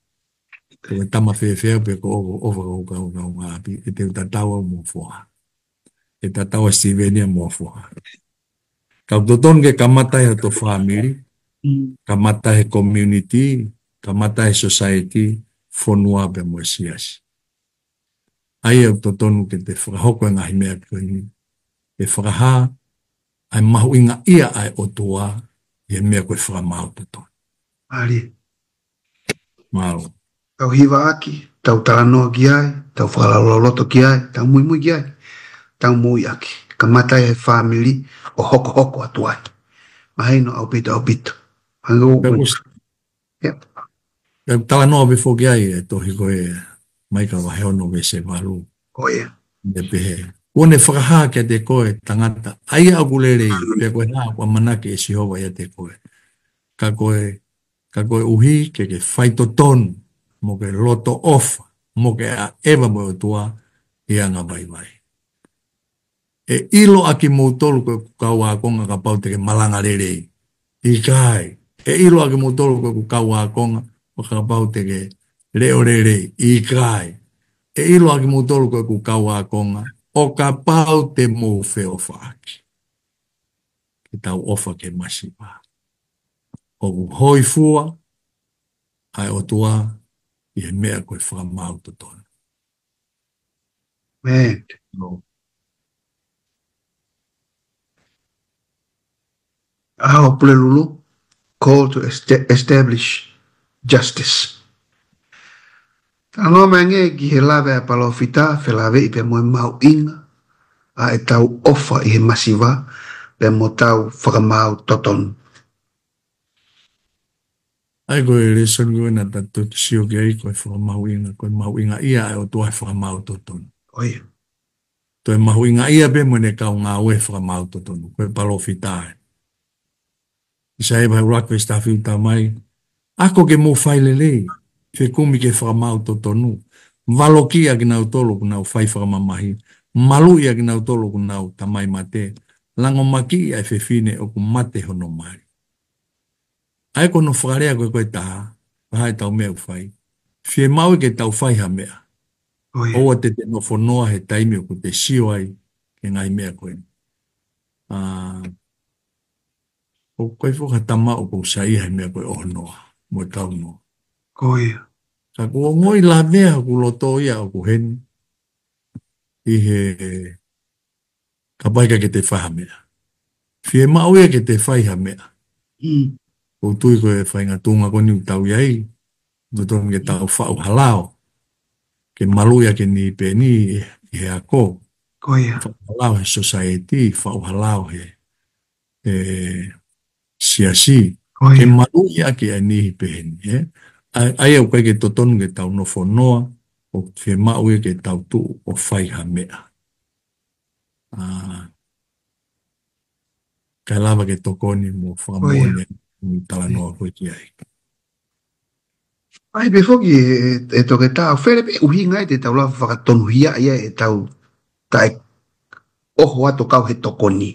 ko e tama fēfē au pe ko ʻoku ʻofa ko e kau, kau ngaahi ʻapi, ʻe te u tatau au mo e foha. ʻE tatau ʻa Steven ia mo e foha. Ka ʻoku totonu ke kamata ia hoto fāmili, kamata he community, kamata he society, fonua pea mo e siasi. ʻA ia ʻoku totonu ke te fakahoko e ngaahi meʻa ko eni. ʻE fakahā ʻa e mahuʻingaʻia ʻa e ʻOtua ʻi he meʻa ko e fakamaau totonu. Mālie. Mālō. Tau hivaʻaki, tau talanoa ki ai, tau fakalaulauloto ki ai, tau muimui ki ai, tau moʻui ʻaki. Kamata he fāmili ʻo hokohoko atu ai. Mahino ʻaupito, ʻaupito. Hangē ko e Pea ʻoku s-, ʻIo. Pea talanoa pē foki ai e tohi ko e Maika vahe ono veesi valu. ʻIo. ʻE pehē. Kuo ne fakahā kiate koe tangata, ʻa ia ʻoku lelei, pea ko e hā ʻoku ʻamanaki ʻe Sihova ʻiate koe. Ka ko e, ka koeʻuhi ke ke faitotonu, mo ke loto ʻofa, mo ke ʻaʻeva mo e ʻOtua ʻi he anga vaivai. ʻE ʻilo ʻa kimoutolu ko ʻeku kau ākonga kapau te ke malanga lelei. ʻIkai. ʻE ʻilo ʻa kimoutolu ko ʻeku kau ākonga ʻo kapau te ke leʻo lelei. ʻIkai. ʻE ʻilo ʻa kimoutolu ko ʻeku kau ākonga ʻo kapau te mou feʻofaʻaki. Ke tau ʻofa ki he masiva. ʻOku hōifua ʻa e ʻOtua ʻi he meʻa ko e fakamaau totonu. Man. No. ʻAho Pulelulu, call to esta-, establish justice. Talanoa mai angē ki he lave ʻa e palōfita, felāveʻi pea mo e mahuʻinga ʻa ʻetau ʻofa ʻi he masiva, pea mo ʻetau fakamaau totonu. ʻA ia ko e lēsoni ko ē naʻa ta toki sio ki ai ko e fakamahuʻinga, ko e mahuʻingaʻia ʻa e ʻOtua he fakamaau totonu. ʻIo. Toe mahuʻingaʻia pē mo ʻene kau ngāue he fakamaau totonu, ko e palōfita ē. ʻAisea vahe ʻuluaki veesi taha fitu, talamai, ako ke mou fai lelei, fekumi ki he fakamaau totonu, valokiʻi ʻa kinautolu ʻoku nau fai fakamamahi, maluʻi ʻa kinautolu ʻoku nau tamai mate, langomakiʻi ʻa e fefine ʻoku mate hono mali. ʻA ia ko hono fakalea ko ē ko e taha, ko e hā ʻetau meʻa ʻoku fai. Fiemaʻu ke tau fai ha meʻa. ʻIo. ʻOua te te nofonoa he taimi ʻoku te sio ai ki he ngaahi meʻa ko eni. ʻA, ʻoku ʻi ai foki ha tama ʻoku saiʻia he meʻa ko e ʻohonoa, mo e kaunoa. ʻIo. Ka ʻoku ongoʻi lavea hoku loto ia ʻoku heni. ʻI he kapau ʻe ʻikai ke te fai ha meʻa. Fiemaʻu ia ke te fai ha meʻa. Mm. ʻOku ou tui ko e faʻahinga tuʻunga ko eni ʻoku tau ʻi ai, ʻoku totonu ke tau faʻu ha lao. Ke maluʻi ʻa e niʻihi pehē ni ʻi he ako. ʻIo. Faʻu ha lao he society, faʻu ha lao he, he siasi. ʻIo. Ke maluʻi ʻaki ʻa e niʻihi pehē ni, ē? ʻA, ʻa ia ʻoku ʻikai ke totonu ke tau nofonoa, ʻoku fiemaʻu ia ke tau tuʻu ʻo fai ha meʻa. ʻA, kae lava ke tokoni mo fakamoʻoni ʻa e talanoa ko ē ki ai. ʻAi pē foki e, e, e toketā, ʻoku fele pē ʻuhinga ia te tau lava fakatonuhia ia e tau taʻe ʻoho atu kau he tokoni.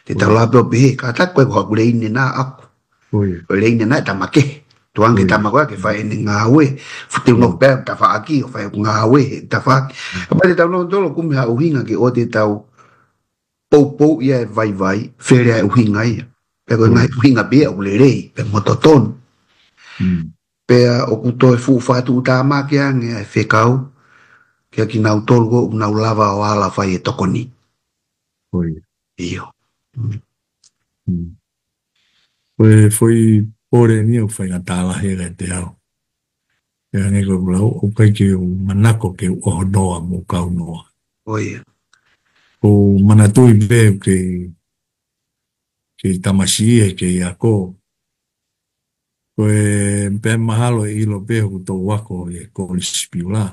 Te tau lava pē ʻo pehē, kātaki ko e ko haku leine na ʻaku. Ko e leine na e tama kehe. Tuʻunga ke tama ko ē ke fai ʻene ngāue. Fuʻu teu no pē tafaʻaki, ʻo fai ʻeku ngāue he tafaʻaki. Kapau te tau no tolo kumi ha ʻuhinga ke ʻoua te tau poupou ia e vaivai, fele ʻa e ʻuhinga ia. Pea ko e ngaahi ʻuhinga pē ia ʻoku lelei, pea mo totonu. Pea ʻoku toe fuʻu fakatuʻutāmaki ange ʻa e fekau, kia kinautolu ko ē ʻoku nau lava ʻo ala fai e tokoni. ʻIo. Ko e foʻi pole ni ʻoku faingataʻa lahi ia kiate au. ʻE hangē ko ʻeku lau, ʻoku ʻikai ke u manako ke u ʻoho noa mo kau noa. ʻOku ou manatuʻi pē ʻeku kei, kei tamasiʻi he kei ako. Ko e pē mahalo ʻe ʻilo pē hoku toʻu ako ʻi he Kolisi Piula.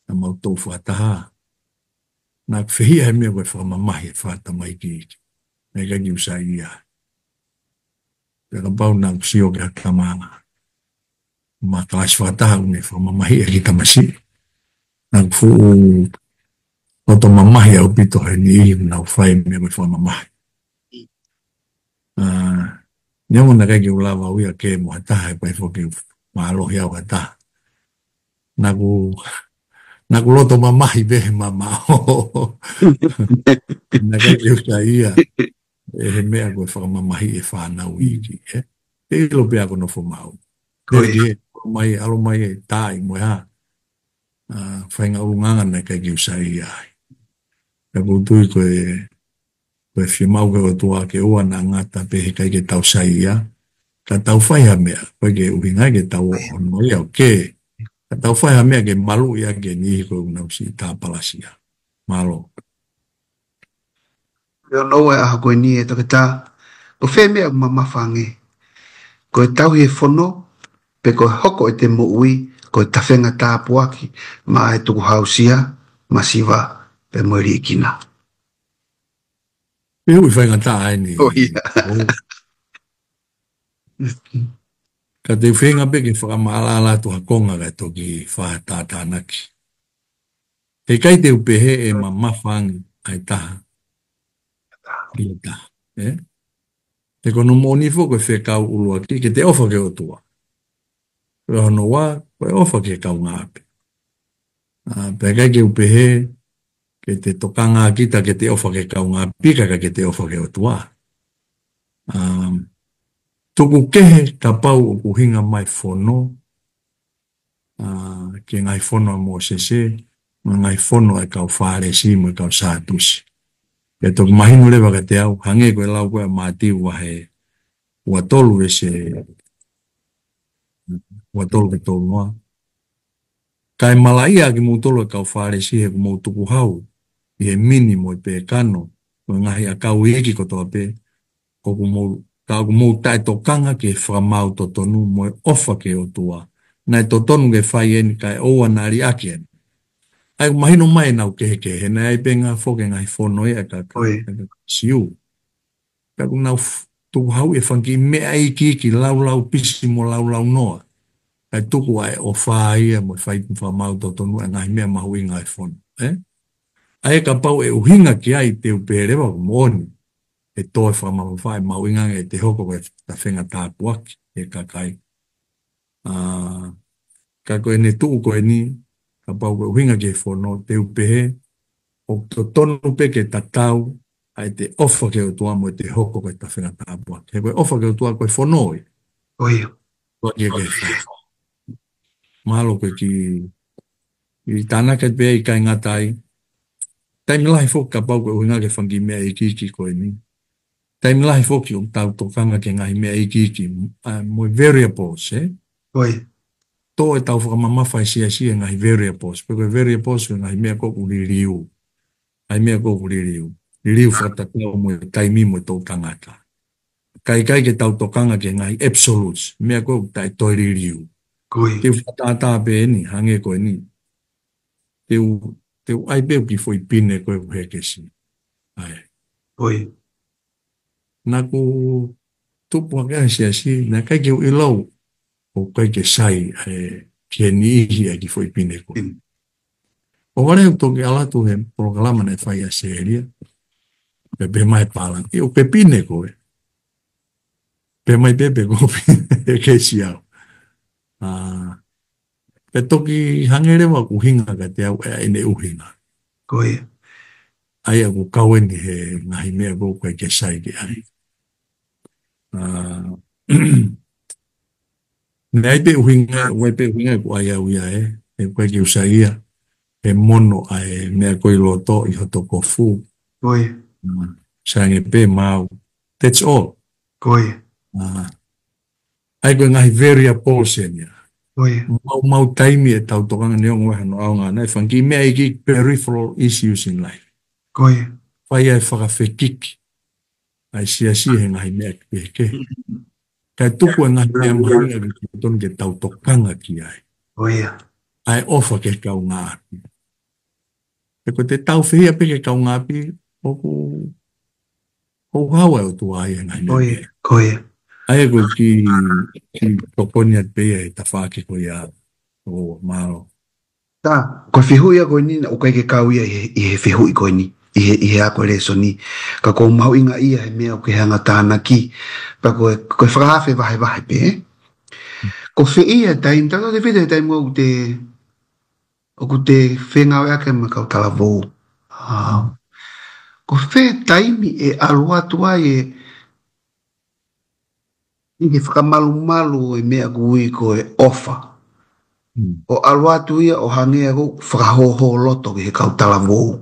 Naʻa mau toʻu fakataha. Naʻa ku fehiʻa he meʻa ko e fakamamahi e fakatamaiki. Naʻe ʻikai ke u saiʻia. Pea kapau naʻa ku sio ki ha tama anga ma kalasi fakataha ʻoku ne fakamamahiʻi e kiʻi tamasiʻi. Naʻa ku fuʻu loto mamahi ʻaupito he niʻihi ʻoku nau fai meʻa ko e fakamamahi. ʻA, neongo naʻe ʻikai ke u lava au ia ke mo ha taha, he ʻikai foki ke u mālohi au ha taha. Naʻa ku, naʻa ku loto mamahi pē he mamaʻo. Naʻe ʻikai ke u saiʻia ʻe he meʻa ko e fakamamahiʻi e fānau iiki, ē. ʻE ʻilo pē ʻa ko nofo maʻu. Ko ia. Pea ki he, ʻalu mai, ʻalu mai e tai mo e hā. ʻA, faʻahinga ʻulungaanga naʻe ʻikai ke u saiʻia ai. Ka ʻoku ou tui ko e, ko e fiemaʻu ko ē ʻa e ʻOtua ke ʻoua naʻa ngata pē he ʻikai ke tau saiʻia. Ka tau fai ha meʻa, ʻoku ʻikai ke ʻuhinga ke tau ʻoho noa ia ʻo kē. Ka tau fai ha meʻa ke maluʻi ʻaki e niʻihi ko ē ʻoku nau siʻi tāpalasia. Mālō. Pea ʻoku ou ʻai ʻa ko eni ʻe toketā, ko fē meʻa ʻoku mamafa ange? Ko e tauhi e fono, pe ko e hoko ʻete moʻui ko e tafenga tāpuaki maʻa e tukuhausia, masiva, pea mo e liʻekina? Pea ʻoku faingataʻa eni. ʻOku ou feinga pē ke fakamaʻalaʻala atu ha konga kae toki fakatātānaki. He ʻikai te u pehē ʻe mamafa ange ʻa e taha ʻi he taha, ē? He ko hono moʻoni foki ko e fekau ʻuluaki ke te ʻofa ki he ʻOtua. Pea hono ua, ko e ʻofa ki he kaungāʻapi. ʻA, pea ʻikai ke u pehē ke te tokanga kita ke te ʻofa ki he kaungāʻapi, kae ʻikai ke te ʻofa ki he ʻOtua. ʻA, tuku kehe kapau ʻoku ʻuhinga mai fono, ʻa, ki he ngaahi fono ʻa Mōsese, mo e ngaahi fono ʻa e kau Fālesi, mo e kau Sātusi. Pea toki mahino leva kiate au, hangē ko e lau ko ē ʻa Mātiu vahe ua tolu veesi ua tolu ki he tolu noa. Kae malaʻia ʻa kimoutolu ʻa e kau Fālesi he ʻoku mou tukuhau ʻi he mini mo e pēkano, mo e ngaahi ʻakau iiki kotoa pē, ʻoku mou, ka ʻoku mou taʻetokanga ki he fakamaau totonu mo e ʻofa ki he ʻOtua. Naʻe totonu ke fai eni kae ʻoua naʻa liʻaki eni. ʻA ia ʻoku mahino mai ʻenau kehekehe, naʻe ʻi ai pē ngaahi foki e ngaahi fono ia ʻa e kau, ʻa e kau Siu. Pea ʻoku nau f-, tukuhau e fanga kiʻi meʻa iiki, kiʻi laulau pisi mo laulau noa. Kae tuku ʻa e ʻofa ia mo e fai fakamaau totonu ʻa e ngaahi meʻa mahuʻinga ʻa e fono, ē? ʻA ia kapau ʻe ʻuhinga ki ai te u pehē leva ʻoku moʻoni. ʻE toe fakamamafaʻi mahuʻinga ange ʻete hoko ko e tafenga tāpuaki ʻa e kakai. ʻA, ka ko ʻene tuʻu ko eni, kapau ko e ʻuhinga ki he fono, te u pehē, ʻoku totonu pē ke tatau ʻa ʻete ʻofa ki he ʻOtua mo ʻete hoko ko e tafenga tāpuaki. He ko e ʻofa ki he ʻOtua ko e fono ia. ʻOku ʻikai ke fai. Mālō ko e kiʻi, kiʻi tānaki pē ʻikai ngata ai. Taimi lahi foki kapau ko e ʻuhinga ki he fanga kiʻi meʻa iiki ko eni. Taimi lahi foki ʻoku tau tokanga ki he ngaahi meʻa iiki, ʻa, mo e variables, ē? Tō ʻetau fakamamafa ʻi he siasi he ngaahi variables. Pea ko e variables ko e ngaahi meʻa ko ē ʻoku liliu. Ngaahi meʻa ko ē ʻoku liliu. Liliu fakatatau mo e taimi mo e toʻutangata. Kae ʻikai ke tau tokanga ki he ngaahi absolutes. Meʻa ko ē ʻoku taʻe toe liliu. Te u fakatātā pē eni, hangē ko eni. te u, te u ʻai pē ʻeku kiʻi foʻi pine ko ē ʻoku hekesi. ʻA ē. ʻOi. Naʻá ku tupu hake ʻa e siasi, naʻe ʻikai ke u ʻilo ʻoku ʻikai ke sai ʻa e, ki he niʻihi ʻa e kiʻi foʻi pine ko ē. Mm. ʻO vale u toki ʻalu atu he polokalama naʻe fai ʻa Selia. Pea pehē mai ʻe Pālangi, ʻio, ko e pine ko ē. Pehē mai pē pe ko e pine, hekesi au. ʻA, pea toki hangē leva ʻoku ʻuhinga kiate au ʻa ʻene ʻuhinga. Ko ia. ʻA ia ʻoku kau eni he ngaahi meʻa ko ē ʻoku ʻikai ke sai ke ʻai. ʻA, naʻe ʻi ai pē ʻuhinga, ʻoku ʻi ai pē ʻuhinga ʻoku ʻai au ia ē, he ʻoku ʻikai ke u saiʻia he mono ʻa e meʻa ko ē ʻi loto ʻi hoto kofu. Ko ia. ʻA, sai ange pē maʻau. That's all. Ko ia. ʻA, ʻa ia ko e ngaahi variables eni ia. Ko ia. Mau, mau taimi ʻetau tokanga neongo ʻa hono ʻaonga ʻana ʻa e fanga kiʻi meʻa ʻi he kiʻi peripheral issues in life. Ko ia. Fai ai e fakafekiki ʻa e siasi he ngaahi meʻa kehekehe. Kae tuku e ngaahi meʻa mahuʻinga ke totonu ke tau tokanga ki ai. Ko ia. ʻA e ʻofa ki he kaungāʻapi. He ko ʻete taufehiʻa pē ki he kaungāʻapi, ʻoku, ʻoku haʻu ʻa e ʻOtua ia he ngaahi meʻa kehe. Ko ia. ʻA ia ko e kiʻi, kiʻi tokoni atu pē ia he tafaʻaki ko ia ʻo mālō. Tā, ko e fehuʻi ia ko eni naʻe ʻikai ke kau ia ʻi he, ʻi he fehuʻi ko eni, ʻi he, ʻi he ako lēsoni. Ka ʻoku mahuʻinga ia he meʻa ʻoku ke hanga ʻo tānaki. Pea ko e, ko e fakaafe vahevahe pē, ē? Ko fē ia e taimi, tautefito he taimi ʻoku te, ʻoku te fengāueʻaki mo e kau talavou. ʻA, ko fē taimi ʻe ʻalu atu ai e ʻi he fakamalumalu e meʻa ʻoku ui ko e ʻofa. Mm. ʻO ʻalu atu ia ʻo hangē ia ko e fakahōhōloto ki he kau talavou.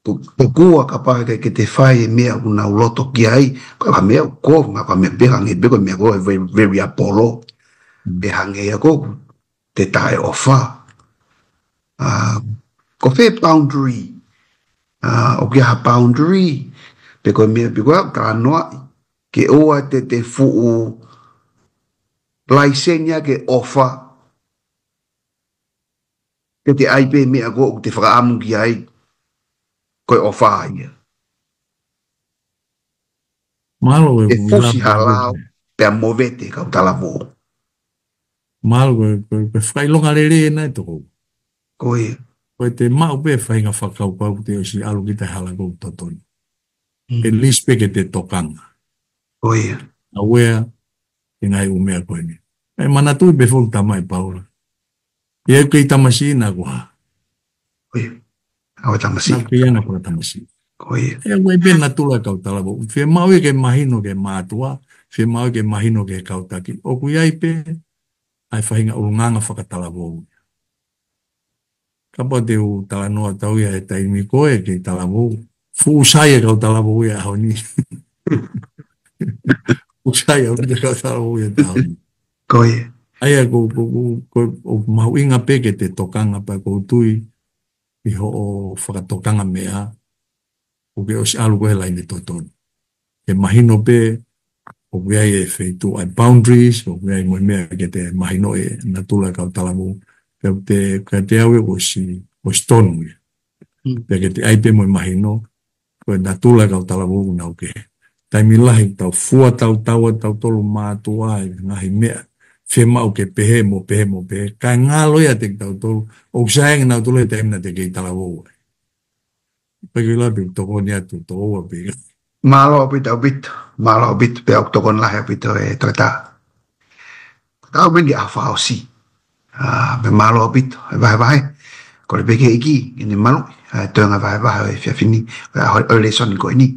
Ko, ko e ʻuhinga kapau he ʻikai ke te fai e meʻa ʻoku nau loto ki ai, ko e meʻa ʻoku, ko e meʻa pē hangē pē ko e meʻa ko e very, very apolo. Mm. Pea hangē ia ko e te taʻeʻofa. ʻA, ko fē boundary. ʻA, ʻoku ʻi ai ha boundary. Pe ko e meʻa, pe ko e talanoa. Ke ʻoua te te fuʻu laiseni ʻa e ʻofa. Ke te ʻai pē meʻa ko ē ʻoku te fakaʻamu ki ai. Ko e ʻofa ia. Mālō e ʻoku fusi hala pea movete kau talavou. Mālō ko e, ko e, ko e fakaʻilonga lelei ena ʻe toko. Ko ia. Ko e te maʻu pē faʻahinga fakakaukau te ʻosi ʻalu kita he hala ʻoku totonu. Mm. At least pē ke te tokanga. Ko ia. Aware, ʻi he ngaahi ʻū meʻa ko eni. ʻE manatuʻi pē foki tamai Paula. ʻI ai ʻeku kei tamasiʻi naʻá ku hā. Ko ia. ʻAu e tamasiʻi. Naʻá ku kei ʻana ko e tamasiʻi. Ko ia. ʻE ʻoku ʻi ai pē natula kau talavou. Fiemaʻu ia ke mahino ki he mātuʻa, fiemaʻu ia ke mahino ki he kau taki. ʻOku ʻi ai pē, ʻa e faʻahinga ʻulungaanga fakatalavou. Kapau te u talanoa atu ia he taimi ko ē ki he talavou. Fuʻu sai e kau talavou ia ʻaho ni. Fuʻu sai ʻaupito e kau talavou ia he taimi ni. Ko ia. ʻA ia ko, ko, ko, ko, ʻoku mahuʻinga pē ke te tokanga pea ʻoku ou tui ʻi hoʻo fakatokanga meʻa, ʻoku ke ʻosi ʻalu koe he laine totonu. Ke mahino pē, ʻoku ʻi ai e feituʻu ʻa e boundaries, ʻoku ʻi ai mo e meʻa ke te mahino e natula e kau talavou. Pea ʻoku te, kiate au ʻoku ʻosi, ʻosi tonu ia. Mm. Pea ke te ʻai pē mo e mahino, ko e natula e kau talavou ʻoku nau kehe. Taimi lahi tau fua tau tau ʻa tautolu mātuʻa ʻi he ngaahi meʻa. Fiemaʻu ke pehē mo pehē mo pehē. Kae ngalo ia ʻiate kitautolu. ʻOku sai ange nautolu he taimi naʻa te kei talavou ai. Pea ke lau pē ʻoku tokoni atu, tokua pē. Mālō ʻaupito, ʻaupito. Mālō ʻaupito, pea ʻoku tokoni lahi ʻaupito e toketā. Tau meni ʻa fakaʻosi. ʻA, pea mālō ʻaupito, e vahevahe. Kole pē ki he ʻEiki, ke ne maluʻi, ʻa e toenga vahevahe ʻo e efiafi ni, ʻo e ʻaho, ʻo e lēsoni ko eni.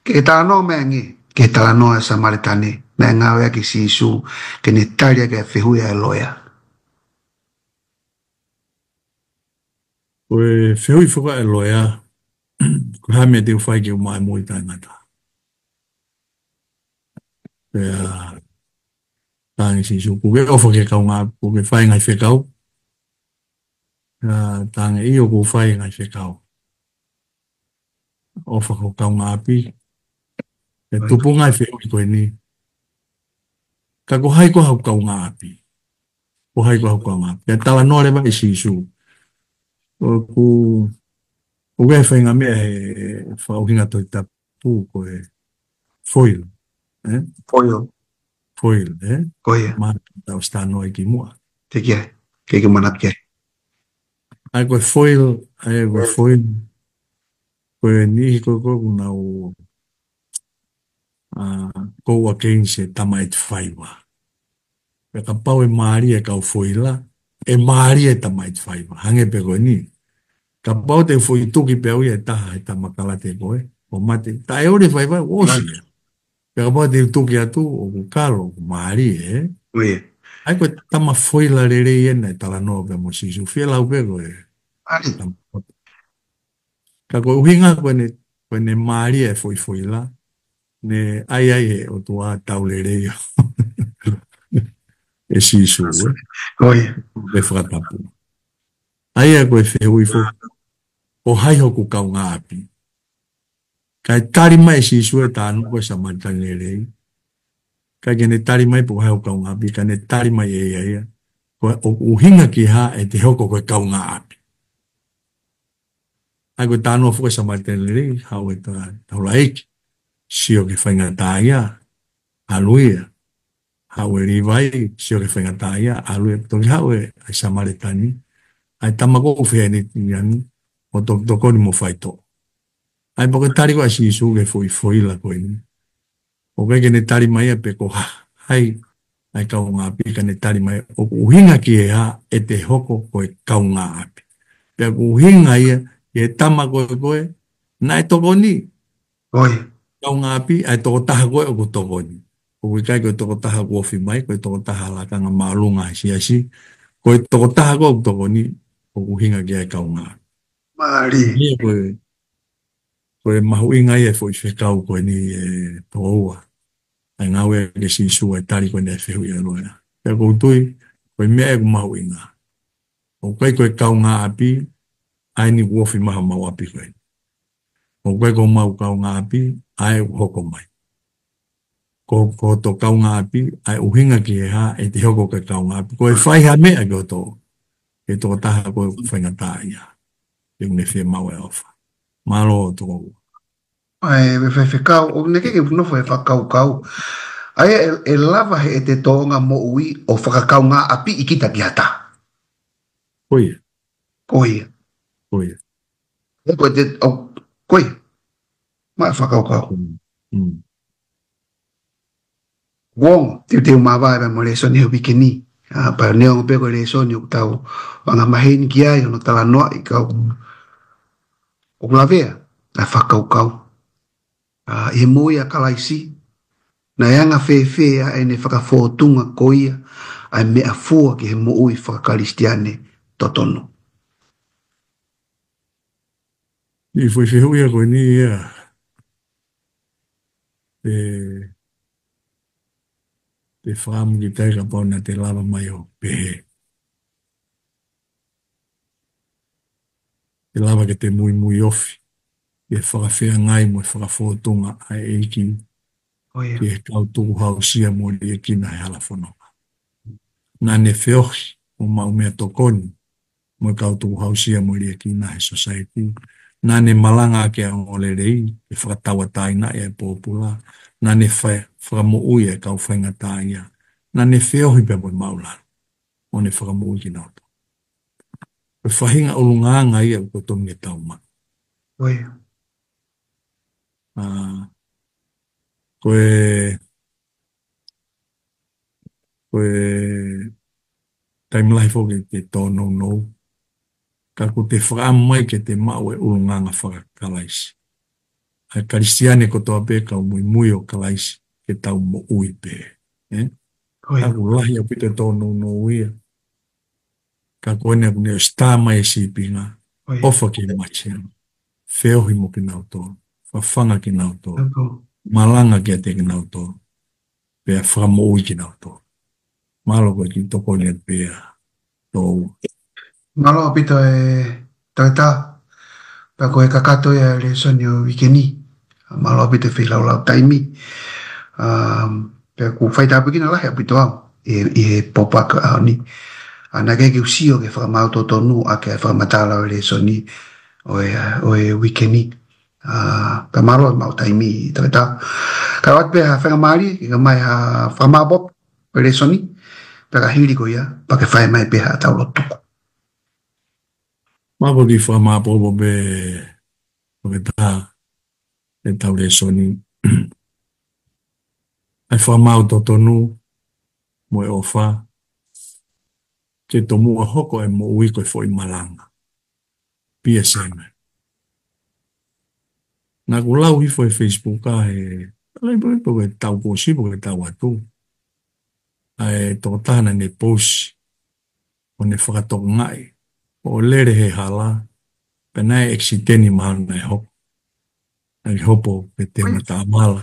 Ke talanoa mai ange, ke talanoa e Samēlitane, naʻe ngāueʻaki ʻe Sīsū, ke ne tali ʻaki e fehuʻi ʻa e loea. Ko e fehuʻi foki ʻa e loea, ko e hā e meʻa te u fai ke u maʻu e moʻui taʻengata. Pea talaange ʻe Sīsū, ʻoku ke ʻofa ki he kaungā, ʻoku ke fai e ngaahi fekau. Pea talaange ʻio ʻoku ou fai e ngaahi fekau. ʻOfa ki ho kaungāʻapi. Pea tupu e ngaahi fehuʻi ko eni. Ka ko hai koā hoku kaungāʻapi. Ko hai koā hoku kaungāʻapi. Pea talanoa leva ʻe Sīsū. ʻOku, ʻoku ʻi ai e faʻahinga meʻa he faʻahinga Tohi Tapu ko e foil, ē? Foil. Foil, ē? Ko ia. Mahalo te tau ʻosi talanoa ai kimuʻa. Teʻeki ai. Ke ke manatu ki ai. ʻA ia ko e foil, ʻa ia ko e foil. Ko e niʻihi ko ē ʻoku nau, ā, go against e tamaiti faiva. Pea kapau ʻe mālie e kau foila, ʻe mālie e tamaiti faiva. Hangē pē ko eni. Kapau te u foʻi tuki pē au ia ʻe taha he tama kalate ko ē, ʻo mate. Taʻeʻoli e faiva, ʻosi ia. Pea kapau te u tuki atu, ʻoku kalo, ʻoku mālie, ē? ʻA ia ko e tama foila lelei ena ʻe talanoa pē mo Sīsū, fielau pē ko e tama. Ka ko e ʻuhinga ko ʻene, ko ʻene mālie e foʻi foila, ne ʻai ai ʻe he ʻOtua tau lelei ʻe Sīsū, ē? Ko ia. Ke fakatapu. ʻA ia ko e fehuʻi foki, ko hai hoku kaungāʻapi? Kae tali mai ʻe Sīsū e talanoa ko e Samalitani lelei. ʻIkai ke ne tali mai pe ko hai hoku kaungāʻapi, ka ne tali mai ʻe ia ia. Ko e ʻuhinga ki he hā ʻete hoko ko e kaungāʻapi. ʻA ia ko e talanoa foki e Samalitani lelei, haʻu e ta-, taulaʻeiki, sio ki he faingataʻaʻia, ʻalu ia. Haʻu e Līvai, sio ki he faingataʻaʻia, ʻalu ia. Toki haʻu e, ʻa e Samalitani, ʻa e tama ko ē ʻoku fehiʻaneti ange, ʻo tokoni mo faitoʻo. ʻA ia pea ko e tali ko ē ʻa Sīsū ki he foʻi foila ko eni. ʻOku ʻikai ke ne tali mai ia pe ko ha-, hai ʻa e kaungāʻapi, ka ne tali mai, ʻoku ʻuhinga ki he hā ʻete hoko ko e kaungāʻapi. Pea ʻoku ʻuhinga ia ki he tama ko ē ko ē naʻe tokoni. Ko ia. Kaungāʻapi, ʻa e tokotaha ko ē ʻoku tokoni. ʻOku ʻikai ko e tokotaha ʻoku ofi mai, ko e tokotaha lakanga māʻolunga he siasi. Ko e tokotaha ko ē ʻoku tokoni, ʻoku ʻuhinga ki ai e kaungāʻapi. Mālie. Ia ko e, ko e mahuʻinga ia e foʻi fekau ko eni ʻe tolu ua. ʻA e ngāue ʻa Sīsū ʻa e tali ko eni e fehuʻi ʻa e loea. Pea ʻoku ou tui, ko e meʻa ʻoku mahuʻinga. ʻOku ʻikai ko e kaungāʻapi, ʻa eni ʻoku ofi mai homau ʻapi ko eni. ʻOku ʻikai ko homau kaungāʻapi, ʻa ē ʻoku hoko mai. Ko, ko hoto kaungāʻapi, ʻa e ʻuhinga ki he hā ʻete hoko ko e kaungāʻapi. Ko e fai ha meʻa ki hoto, ki he tokotaha ko ē ʻoku faingataʻaʻia. He ʻoku ne fiemaʻu e ʻofa. Mālō tolu ua. ʻA e, e faifekau, ʻoku ne kei ke nofo he fakakaukau. ʻA ia ʻe, ʻe lava heʻete tōʻonga moʻui ʻo fakakaungāʻapiʻi kita ki ha taha. Ko ia. Ko ia. Ko ia. ʻE ko e te, ʻo, ko ia. Maʻa e fakakaukau. Mm. Mm. Kuo ongo, teuteu māvae pea mo e lēsoni he uike ni. ʻA, pea neongo pē ko e lēsoni ʻoku tau anga maheni ki ai, hono talanoaʻi ka ʻoku, ʻoku lavea ʻa e fakakaukau. ʻA, ʻi he moʻui ʻa Kalaisi, naʻe anga fēfē ʻa ʻene fakafōtunga ko ia, ʻa e meʻafua ki he moʻui fakakalisitiane totonu. ʻI he foʻi fehuʻi ko eni ia, ʻe, te fakaʻamu kitai kapau naʻa te lava mai ʻo pehē. Te lava ke te muimui ofi, ʻi he fakafeangai mo e fakafōtunga ʻa e ʻEiki, ʻo ia, ki he kau tukuhausia mo liʻekina he hala fononga. Naʻa ne feohi ʻo maʻu meʻatokoni, mo e kau tukuhausia mo liʻekina he sōsaieti. Naʻa ne malanga ʻaki ʻa e ongoongolelei, ke fakatauʻatāinaʻi ʻa e pōpula. Naʻa ne fa-, fakamoʻui ʻa e kau faingataʻaʻia. Naʻa ne feohi pea mo e māʻulalo, ʻo ne fakamoʻui kinautolu. Ko e faʻahinga ʻulungaanga ia ʻoku totonu ke tau maʻu. ʻO ia. ʻA, ko e, ko e taimi lahi foki te tōnounou. Ka ʻoku te fakaʻamu mai ke te maʻu e ʻulungaanga faka-Kalaisi. ʻA e Kalisitiane kotoa pē kau muimui ʻo Kalaisi ke tau moʻui pē. Ē? ʻO ia. Ka ʻoku lahi ʻaupito e tōnounou ia. Ka ko eni ʻoku ne ʻosi tā mai e sīpinga. ʻO ia. ʻOfa ki he mate. Feohi mo kinautolu. Fafanga kinautolu. Ako. Malanga kiate kinautolu. Pea fakamoʻui kinautolu. Mālō ko e kiʻi tokoni atu pē ia. Tō. Mālō ʻaupito e tauta. Pea ko e kakato ia e lēsoni ʻo e uike ni. Mālō ʻaupito e feilaulau taimi. Um, pea ʻoku faitāpuekina lahi ʻaupito au ʻi, ʻi he pōpoaki ʻaho ni. ʻA, naʻe ʻikai ke u sio ki he fakamaau totonu ʻa e fakamatala ʻo e lēsoni ʻo e, ʻo e uike ni. ʻA, ka mālō e maʻu taimi, Toketā. Ka ʻoatu pē ha faingamālie ke ʻomai ha fakamāʻopoʻopo ʻo e lēsoni, pea ka hili ko ia, pea ke fai mai pē haʻatau lotu tuku. Mālō ki he fakamāʻopoʻopo pē, Toketā, ʻetau lēsoni. ʻA e fakamaau totonu mo e ʻofa, ke tomuʻa hoko e moʻui ko e foʻi malanga. P S M. Naʻá ku lau hifo he Facebook ʻa e, ʻa e, ʻa e, ʻa e tau kuo ʻosi pe ko e tau atu. ʻA e tokotaha naʻá ne post, ʻo ne fakatokangaʻi, ʻo lele he hala, pea naʻe ʻekisiteni mahalo naʻe hopo. Naʻe hopo ke te mata mala,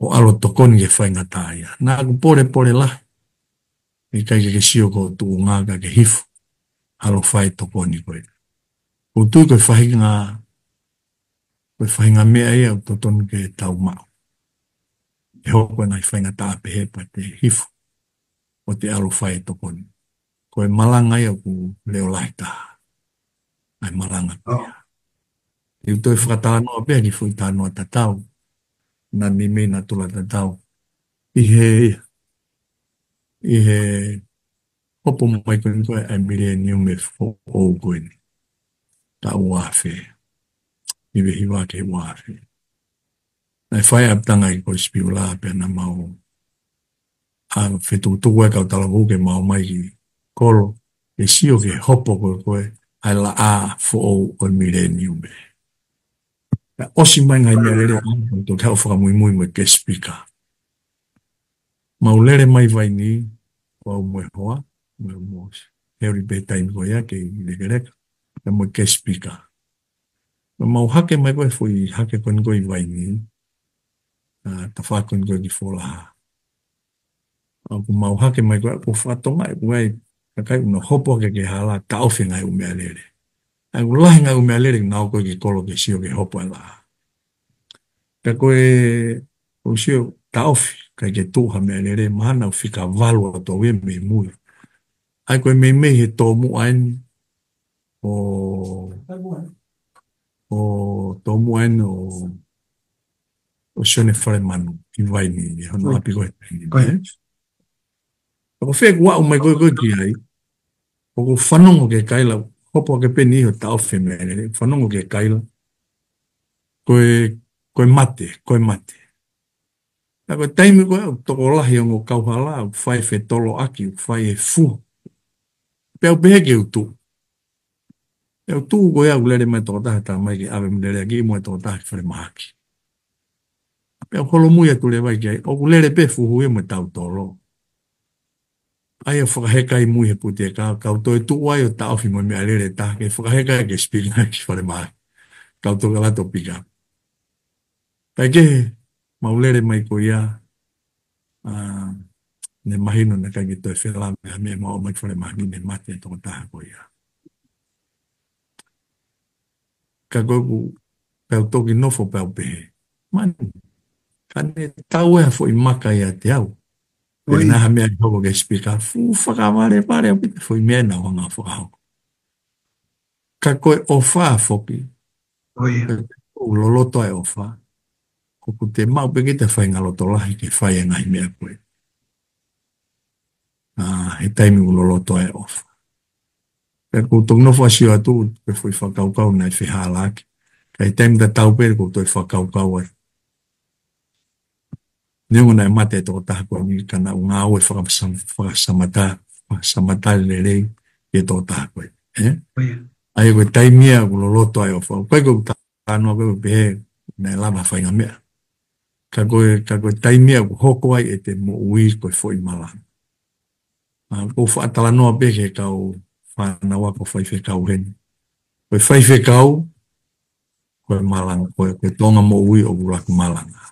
ʻo ʻalu ʻo tokoni ki he faingataʻaʻia. Naʻá ku polepole lahi, ʻikai ke ke sio ki ho tuʻunga ka ke hifo, ʻalu ʻo fai e tokoni ko ē. ʻOku ou tui ko e faʻahinga, ko e faʻahinga meʻa ia ʻoku totonu ke tau maʻu. ʻE hoko e ngaahi faingataʻa pehē pea te hifo, ʻo te ʻalu ʻo fai e tokoni. Ko e malanga ia ʻoku leʻo lahi taha. ʻA e malanga ko ia. Te u toe fakatalanoa pē ki he foʻi talanoa tatau. Naʻá ne meimei natula tatau. ʻI he, ʻi he hopo mai ko eni ko e ʻa e mileniume foʻou ko eni. Taʻu ua afe. Hiva hiva ki he ua afe. Naʻe fai ʻapitanga ʻi Kolisi Piula pea naʻa mau ʻa fetukutuku e kau talavou ke mau ō mai ki kolo, ke sio ki he hopo ko ē ko e ʻa e laʻā foʻou ʻo e mileniume. Pea ʻosi mai ngaahi meʻalele ʻo ʻaho, toki haʻu ʻo fakamuimui mo e guest speaker. Mau lele mai Vainī, ko au mo e hoa, mo e mosi. He ʻoku pē taimi ko ia kei lekeleka, pea mo e guest speaker. Pea mau hake mai ko e foʻi hake ko eni ko ē ʻi Vainī, ʻa, tafaʻaki ko eni ko ē ki Folaha. ʻA, ʻoku mau hake mai ko ē, ʻoku fakatonga ʻe ko e kakai ʻoku nau hopo hake ki he hala, taʻofi e ngaahi ʻū meʻalele. ʻA, ʻoku lahi e ngaahi ʻū meʻalele ʻoku nau ō ko ē ki kolo ke sio ki he hopo e laʻā. Ka ko e, ʻoku sio taʻofi, ʻikai ke tuʻu ha meʻalele, mahalo naʻe fika valu ʻa e tau ia mei mui. ʻA ia ko e meimei he tomuʻa eni, ʻo, ʻo tomuʻa eni ʻo, ʻo Sione Falemanu, ʻi Vainī, ʻi hono ʻapi ko ē ʻi Vainī, ē? Ko fē kuo aʻu mai ko ē ko ē ki ai, ʻoku fanongo ki he kaila, hopo hake pē eni ʻo taʻofi e meʻalele, fanongo ki he kaila, ko e, ko e mate, ko e mate. Ka ko e taimi ko ē ʻoku tokolahi ongo kauhala, ʻoku fai e fetoloʻaki, ʻoku fai e fuhu. Pea u pehē ke u tuʻu. Pea u tuʻu ko ia ʻoku lele mai e tokotaha, tā mai ke ʻave mo lele ʻaki mo e tokotaha ki falemahaki. Pea u holomui atu leva ki ai, ʻoku lele pē fuhu ia mo e tautolo. ʻA ia fakaheka ai mui he pute ka, kau toe tuʻu ai ʻo taʻofi mo e meʻalele taha ke fakaheka ai ki he speaker ki falemahaki. Kau toe kalato pika. Kae kehe, mau lele mai ko ia, ʻa, ne mahino naʻe ʻikai ke toe felāveʻi ha meʻa, mau ō mai ki falemahaki ne mate e tokotaha ko ia. Ka ko ʻeku, pea u toki nofo pea u pehē. Man, ka ne tau e foʻi maka ia te au. Pea naʻe ʻi ai ha meʻa ʻe hoko ki he speaker, fuʻu fakavalevale ʻaupito e foʻi meʻa naʻa ku hanga ʻo fakahoko. Ka ko e ʻofa foki. ʻOku loloto e ʻofa. ʻOku te maʻu pē kita e faʻahinga loto lahi ke fai e ngaahi meʻa ko ē. ʻA, he taimi ʻoku loloto e ʻofa. Pea ʻoku ou toki nofo ʻo sio atu, pe foʻi fakakaukau naʻe fehālaaki. Ka ʻi he taimi tatau pē ʻoku ou toe fakakaukau ai. Neongo naʻe mate e tokotaha ko eni ka naʻa ku ngāue fakasam-, fakasamata, fakasamata lelei ki he tokotaha ko ē. Ē? ʻA ia ko e taimi ia ʻoku loloto ai e ʻofa. ʻOku ʻikai ko ʻeku talanoa ko ē pehē naʻe lava ha faʻahinga meʻa. Ka ko e, ka ko e taimi ia ʻoku hoko ai ʻete moʻui ko e foʻi malanga. ʻA, ʻoku ou faʻa talanoa pē ki he kau fānau ako faifekau heni. Ko e faifekau, ko e malanga, ko e, ko e tōʻonga moʻui ʻoku ʻuluaki malanga.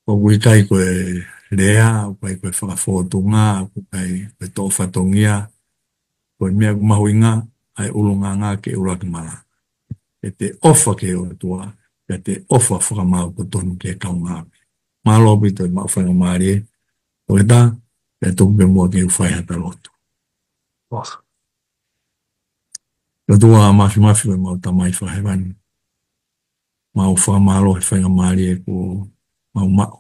ʻOku ʻikai ko e lea, ʻoku ʻikai ko e fakafōtunga, ʻoku ʻikai ko e toʻo fatongia, ko e meʻa ʻoku mahuʻinga, ʻa e ʻulungaanga ke ʻuluaki malanga. ʻEte ʻofa ki he ʻOtua, ʻete ʻofa fakamaau totonu ki he kaungāʻapi. Mālō ʻaupito e maʻu faingamālie, Toketā, pea tuku pē muʻa ke u fai haʻata lotu. ʻOtua māfimafi, ko ʻemau Tamai Fakahēvani, mau fakamālō he faingamālie kuo mau maʻu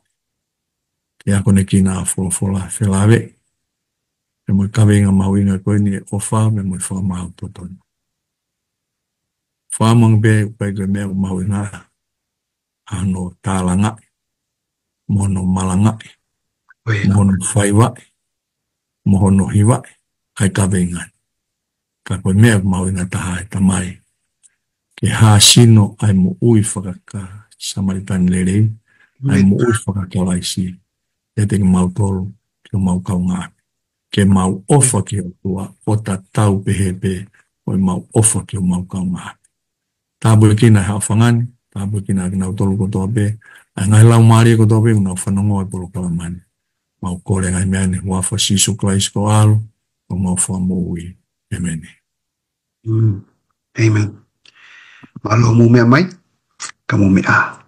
ke akonekina ʻa e folofola, felāveʻi pea mo e kaveinga mahuʻinga ko eni, ʻa e ʻofa pea mo e fakamaau totonu. Fakamangi pē ʻoku ʻikai ko e meʻa ʻoku mahuʻinga ʻa hono tālangaʻi, mo hono malangaʻi, mo hono faivaʻi, mo hono hivaʻi ʻa e kaveinga ni. Ka ko e meʻa ʻoku mahuʻinga taha, ʻe Tamai, ke hāsino ʻa e moʻui fakaka-Samalitani lelei, ʻa e moʻui faka-Kalaisi, ʻiate kimautolu, ki homau kaungāʻapi. Ke mau ʻofa ki he ʻOtua ʻo tatau pehē pē mo ʻemau ʻofa ki homau kaungāʻapi. Tāpuekina ʻa e haʻofanga ni, tāpuekina kinautolu kotoa pē, ʻa e ngaahi laumālie kotoa pē ʻoku nau fanongo ʻa e polokalama ni. Mau kole ngaahi meʻa ni he huafa ʻo Sīsū Kalaisi ko ho ʻAlo, ko homau Fakamoʻui. ʻĒmeni. Mm. ʻĒmeni. Mālō, mou meʻa mai, ka mou meʻa.